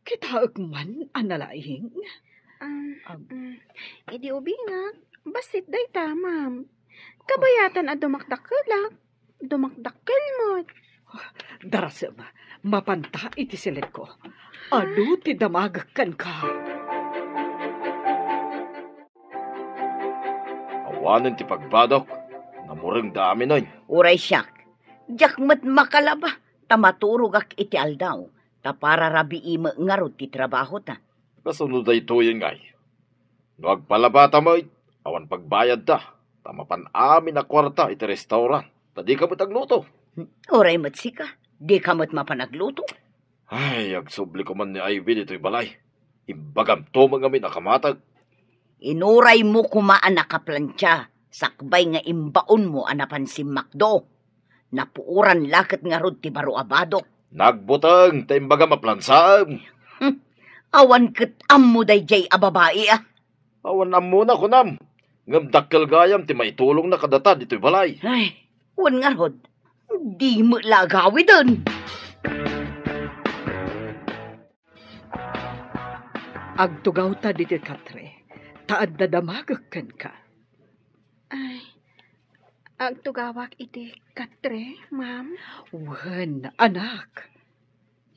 kitaek man a nalaing. Ah, Am- mm. Idi ubingak, bassit dayta, ma'am. Kabayatan a dumakdakkelak. Dumakdakkel met. Darasem, mapanta iti siledko. Adu ti damagek kenka. Manen ti pagbadok, namurengda aminen. Uray siak, diak met makalaba, ta maturogak iti aldaw, ta para rabii met ngarud ti trabahota. Kasano daytoyen ngay? No agpalabata met, awan pagbayadda, ta mapan amin a kuarta iti restaurant, ta dika met agluto. Uray met sika, dika met mapan agluto. Ay, agsubli koman ni Ivy ditoy balay. Imbagamto met ngamin a kamatag. Inuraymo koma a nakaplantia, sakbay nga imbaonmo a napan simmakdo. Napuoran la ket ngarud ti baro a badok. Nagbuteng ta imbagam a plansaem. Hmm. Awan ket ammo daydiay a babai, a. Awan ammona, kunam. Ngem dakkel gayam ti maitulongna kadata ditoy balay. Ay, wen ngarud, di met la agawiden. Agtugawta ditoy katre, ta adda damagek kenka. Ay, agtugawak iti katre, ma'am? Wen, anak.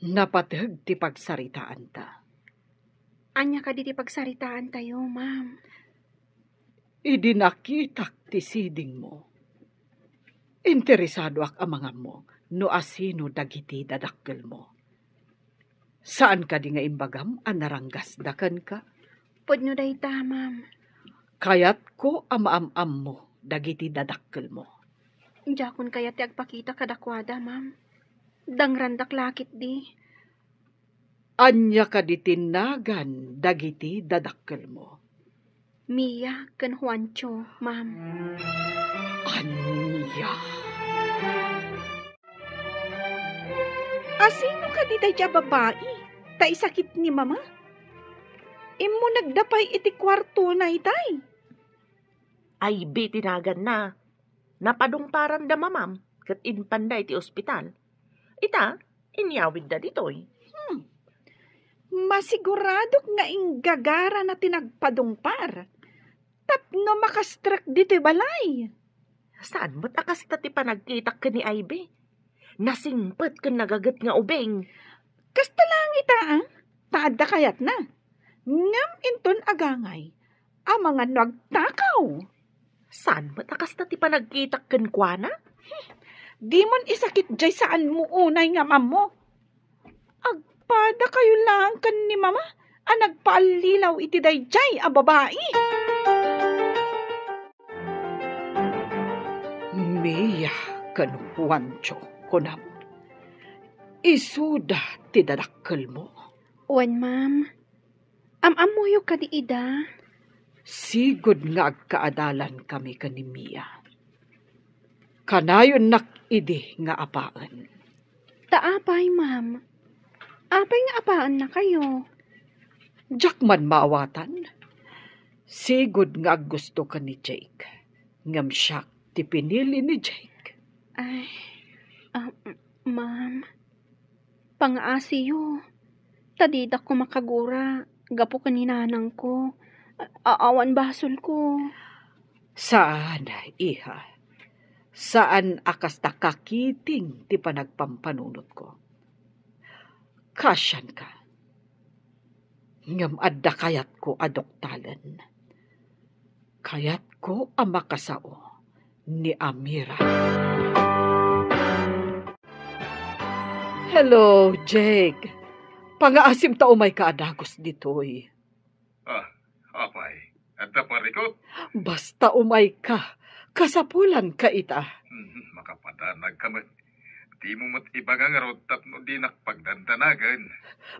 Napateg ti pagsaritaanta. Ania kadi ti pagsaritaantayo, ma'am? Idi nakitak ti sidingmo, interesadoak a mangammo no asino dagiti dadakkelmo. Saan kadi nga imbagam a naranggasda kenka? Pudno dayta, ma'am. Kayatko a maam-ammo dagiti dadakkelmo. Diakon kayat ti agpakita kadakuada, ma'am. Dangrandak la ketdi. Ania kadi ti nagan dagiti dadakkelmo? Mia ken Juancho, ma'am. Ania? Asino kadi daydiay a babai ta isakit ni Mama? Immunegda pay iti kuartona itay. Ivy ti naganna. Napadungparanda, ma'am, ket impanda iti ospital. Ita, inyawidda ditoy. Hmm. Masiguradok nga inggagarana ti nagpadungpar tapno makastrek ditoy balay. Saan met a kasta ti panagkitak ken ni Ivy? Nasingpet ken nagaget nga ubing. Kasta laeng ita, a, ta adda kayatna. Ngem inton agangay, amangan no agtakaw. Saan met a kasta ti panagkitak kenkuana? Dimon isakit jay saanmo unay nga am-ammo. Agpadakayo laeng ken ni Mama a nagpaallilaw iti daydiay a babai. Mia ken Juancho, kunam. Isuda ti dadakkelmo. Wen, ma'am. Am-ammoyo kadi ida? Sigud nga agkaadalankami ken ni Mia. Kanayonnak idi nga apaen. Ta apay, ma'am? Apay nga apaennakayo? Diak man maawatan. Sigud nga aggusto ken ni Jake. Ngem siak ti pinili ni Jake. Ay, ah, ma'am. Pangaasiyo, ta didak ko makagura gapu ken ni nanangko. A-, awan basolko. Saan, iha. Saan a kasta kakiting ti panagpampanunotko. Kasianka. Ngem adda kayatko a duktalen. Kayatko a makasao ni Amira. Hello, Jake. Pangaasim ta umayka a dagus ditoy. Ah, apay, adda parikut? Basta umayka, kasapulanka ita. Hmm, makapadanagka met. Dimo met ibaga ngarud tapno dinak pagdandanagen.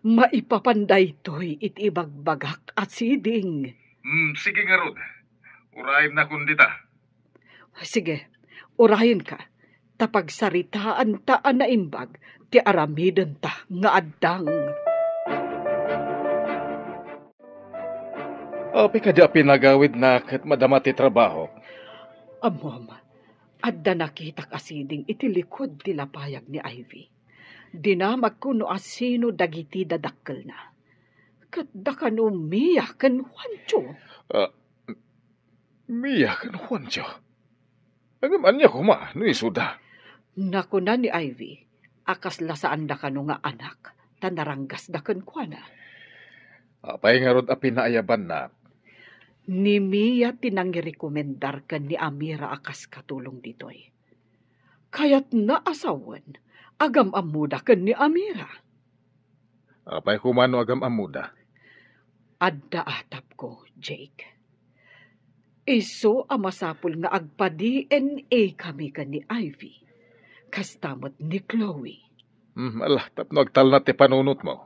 Maipapan daytoy iti ibagbagak a siding. Hmm, sige ngarud. Urayennakon dita. Sige, urayenka, ta pagsaritaanta a naimbag ti aramidenta nga addang. Apay kadi a pinagawidna ket madama ti trabaho? Ammom, adda nakitak a siding iti likud ti lapayag ni Ivy. Dinamagko no asino dagiti dadakkelna. Ket dakano Mia ken Juancho. Ah, Mia ken Juancho? Ngem ania koma no isuda? Nakuna ni Ivy a kasla saanda kano nga anak ta naranggasda kenkuana. Apay ngarud a pinaayabanna? Ni Mia ti nangirekomendar ken ni Amira a kas katulong ditoy. Kayatna a sawen, agam-ammoda ken ni Amira. Apay koma no agam-ammoda? Adda atapko, Jake. Isu a masapul nga agpa-D N A kami ken ni Ivy. Kasta met ni Chloe. Hmm, ala, tapno agtalna ti panunotmo.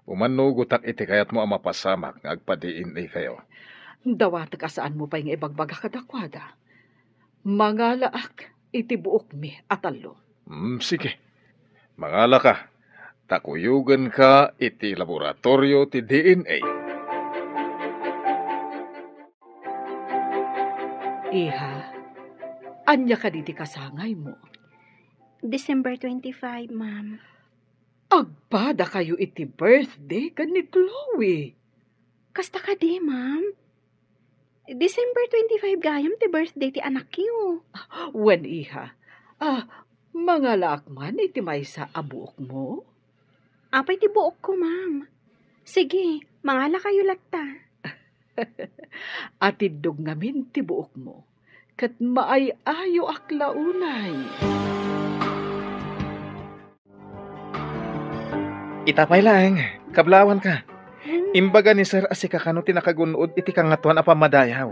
Umannugotak iti kayatmo a mapasamak nga agpa-D N A kayo. Dawatek a saanmo pay nga ibagbaga kadakuada. Mangalaak iti buokmi a tallo. Hmm, sige. Mangalaka, ta kuyogenka iti laboratorio ti D N A. Iha, ania kadi ti kasangaymo? December twenty-five, ma'am. Agpadakayo iti birthday ken ni Chloe. Kasta kadi, ma'am? December twenty-five gayam ti birthday ti anakyo. Wen, iha. Ah, mangalaak man iti maysa a buokmo? Apay ti buokko, ma'am? Sige, mangalakayo latta. Atiddog ngamin ti buokmo, ket maay-ayoak la unay. Ita pay laeng, kablawanka. Hmm. Imbaga ni Sir a sika kano ti nakagun-od iti Kangatoan a Pammadayaw.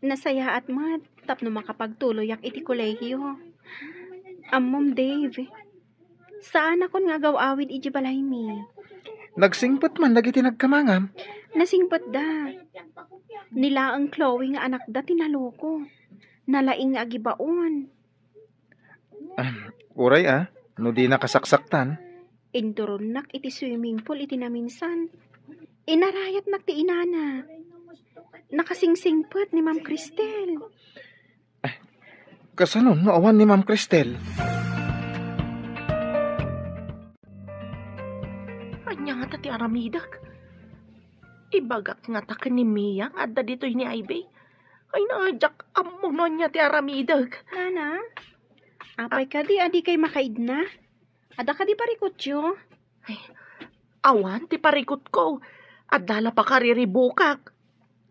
Nasayaat met tapno makapagtuloyak iti kolehiyo. Ammom, Dave, saanakon nga agaw-awid idiay balaymi. Nagsingpet man dagiti nagkamangam? Nasingpetda. Ni laeng Chloe nga anakda ti naloko. Nalaing nga agibaon. Ah, uray a, no di nakasaksaktan. Induronnak iti swimming pool iti naminsan. Inarayatnak ti inana. Nakasingsingpet ni Ma'am Cristel. Kasano no awan ni Ma'am Cristel? Ania ngata ti aramidek? Ibagak ngata ken ni Mia nga adda ditoy ni Ivy. Ay, na, diak ammo no ania ti aramidek. Nana, apay kadi a dikay makaidna? Adda kadi parikutyo? Ay, awan ti parikutko. Adda la pakariribukak.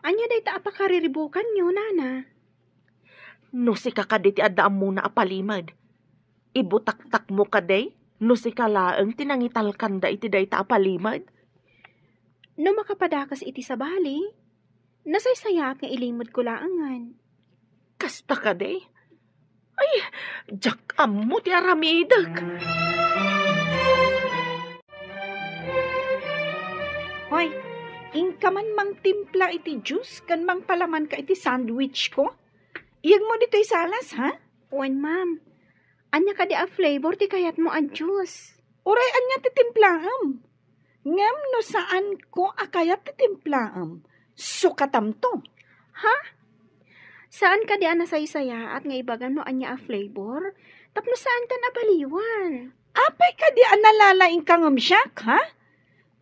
Ania dayta a pakariribukanyo, nana? No sika kadi ti adda ammona a palimed, ibutaktakmo kadi no sika laeng ti nangitalkanda iti dayta a palimed? No makapadakes iti sabali, nasaysayaat nga ilimedko laengen. Kasta kadi? Ay, diak ammo ti aramidek. Hoy, inka man mangtimpla iti juice ken mangpalamanka iti sandwich ko? Iyegmo ditoy salas, ha? Wen, ma'am. Ania kadi a flavor ti kayatmo a juice? Uray ania ti timplaem. Ngem no saanko a kayat ti timplaem, sukatamto. Ha? Saan kadi a nasaysayaat nga ibagam no ania a flavor? Tapno saantan a baliwan. Apay kadi a nalalaingka ngem siak, ha?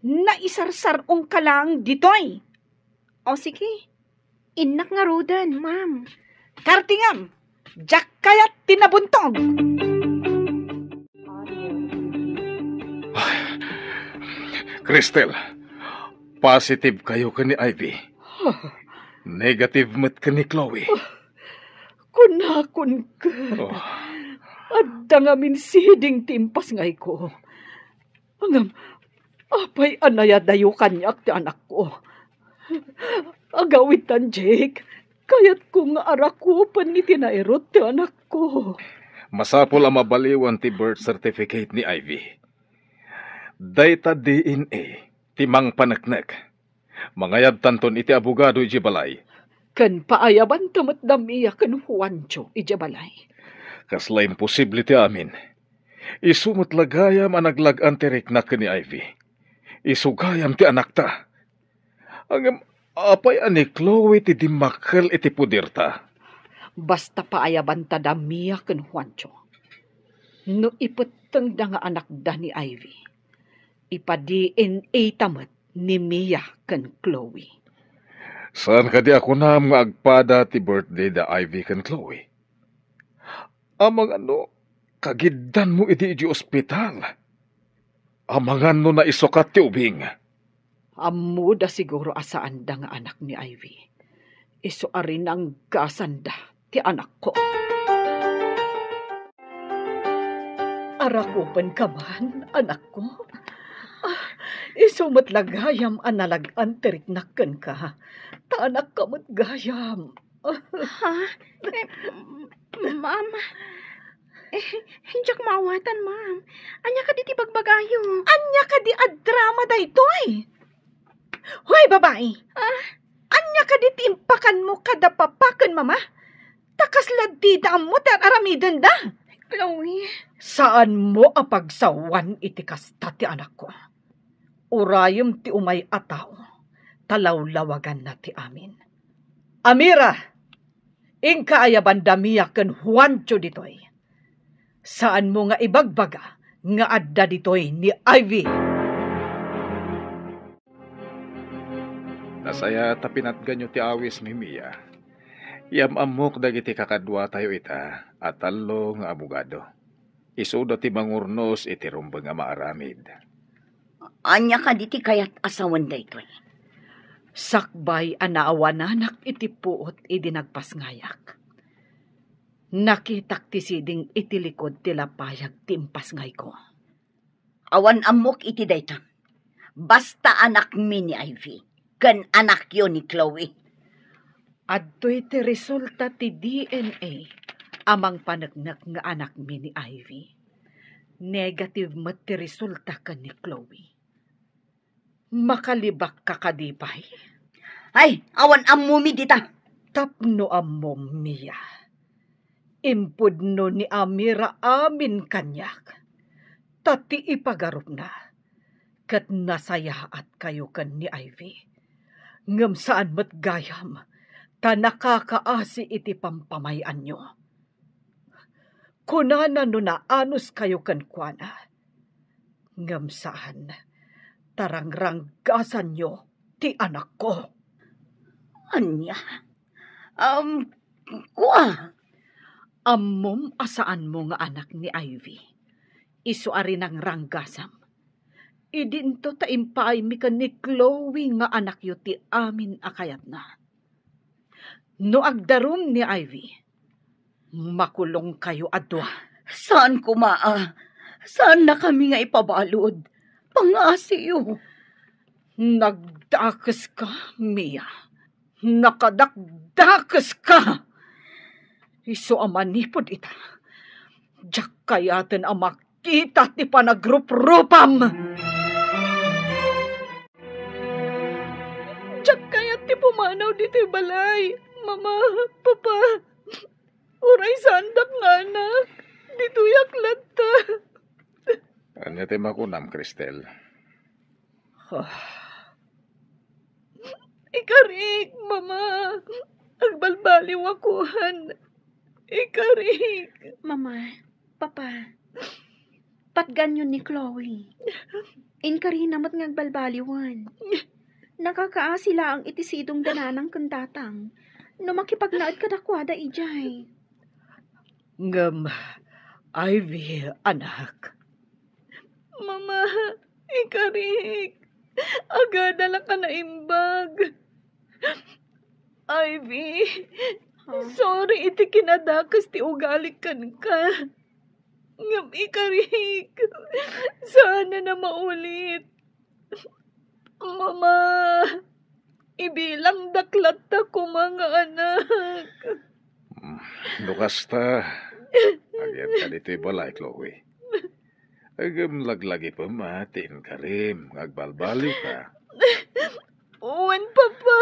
Naisarsar-ongka laeng ditoy. O sige, innak ngaruden, ma'am. Kartingam, diak kayat ti nabuntog. Cristel, positive kayo ken ni Ivy. Negative met ken ni Chloe. Kunakon ket, oh, adda ngamin siding ti impasngayko. Ngem, apay a nayadayo kaniak ti anakko? Agawidtan, Jake. Kayatko nga arakupen iti nairut ti anakko. Masapul a mabaliwan ti birth certificate ni Ivy. Dayta D N A ti mangpaneknek. Mangayabtanton iti abogado idiay balay. Ken paayabanta met da Mia ken Juancho idiay balay. Kasla imposible ti amin. Isu met la gayam a naglag-an ti rikna ken ni Ivy. Isu gayam ti anakta. Ngem apay a ni Chloe ti dimmakkel iti poderta? Basta paayabanta da Mia ken Juancho. No ipettengda nga anakda ni Ivy, ipa-D N A ta met ni Mia ken Chloe. Saan kadi a kunam nga agpada ti birthday da Ivy ken Chloe? Amangan no kagiddanmo idi idiay ospital? Amangan no naisukat ti ubing? Ammoda siguro a saanda nga anak ni Ivy. Isu a rinanggasanda ti anakko. Arakupenka man, anakko. Ah, isu met la gayam a nalag-an ti riknak kenka. Ta anakka met gayam. Ha? Eh, m-, ma'am. Eh, diak maawatan, ma'am. Ania kadi ti bagbagayo? Ania kadi a drama daytoy? Hoy, babai! Ah? Ania kadi ti impakanmo kada papa ken mama? Ta kasla dida ammo ti ar-aramidenda. Chloe. Saanmo a pagsawan iti kasta ti anakko. Urayem ti umay a tao, ta lawlawaganna ti amin. Amira, inka ayabanda Mia ken Juancho ditoy. Saanmo nga ibagbaga nga adda ditoy ni Ivy. Nasayaat a pinatganyo ti awis ni Mia. Yam-ammok dagiti kakaduatayo ita a tallo nga abogado. Isuda ti mangurnos iti rumbeng a maaramid. Ania kadi ti kayat a sawen daytoy? Sakbay a naawananak iti puot idi nagpasngayak. Nakitak ti siding iti likod ti lapayag ti impasngayko. Awan ammok iti dayta. Basta anakmi ni Ivy, ken anakyo ni Chloe. Adtoy ti resulta ti D N A a mangpaneknek nga anakmi ni Ivy. Negative met ti resulta ken ni Chloe. Makalibakka kadi pay? Ay, awan ammomi dita. Tapno ammom, Mia. Impudno ni Amira amin kaniak. Ta ti ipagarupna, ket nasayaatkayo ken ni Ivy. Ngem saan met gayam, ta nakakaasi iti pampamay-anyo. Kunana no naanuskayo kenkuana. Ngem saan, ta rangranggasanyo ti anakko. Ania? Um, kua? Ammom a saanmo nga anak ni Ivy. Isu a rinangranggasam. Idinto ta impaaymi ken ni Chloe nga anakyo ti amin a kayatna. No agdarum ni Ivy, makulongkayo a dua. Saan koma a. Saannakami nga ipabalud. Pangngasiyo. Nagdakeska, Mia. Nakadakdakeska. Isu a manipud ita, diak kayaten a mak- kita ti panagruprupam. Diak kayat ti pumanaw ditoy balay. Mama, Papa, uray saandak nga anak, ditoyak latta. Ania ti makunam, Cristel? Ah. Ikarik, Mama. Agbalbaliwakan. Ikarik. Mama, Papa, patganyo ni Chloe. Inkarina met nga agbalbaliwen. Nakakaasi laeng iti sidong da nanang ken tatang no makipagnaed kadakuada idiay. Ngem, Ivy, anak. Mama, ikarik. Agada la ka naimbag. Ivy, sorry iti kinadakes ti ugalik kenka. Ngem ikarik, saan a maulit. Mama, ibilangdak latta koma nga anak. Mm, no kasta, agyat ka ditoy balay, Chloe. Ngem laglagipem a ti inkarim nga agbalbaliw ka. Wen, Papa.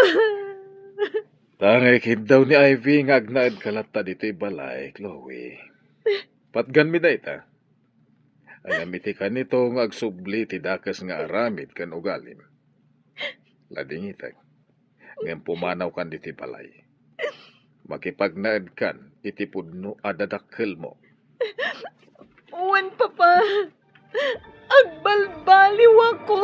Ta nga ikiddaw ni Ivy nga agnaed ka latta ditoy balay, Chloe. Patganmi dayta. Ngem iti kanito nga agsubli ti dakes nga aramid ken ugalim. Ladingitek, ngem pumanawkan ditoy balay. Makipagnaedkan iti pudno a dadakkelmo. Wen, Papa. Agbalbaliwako.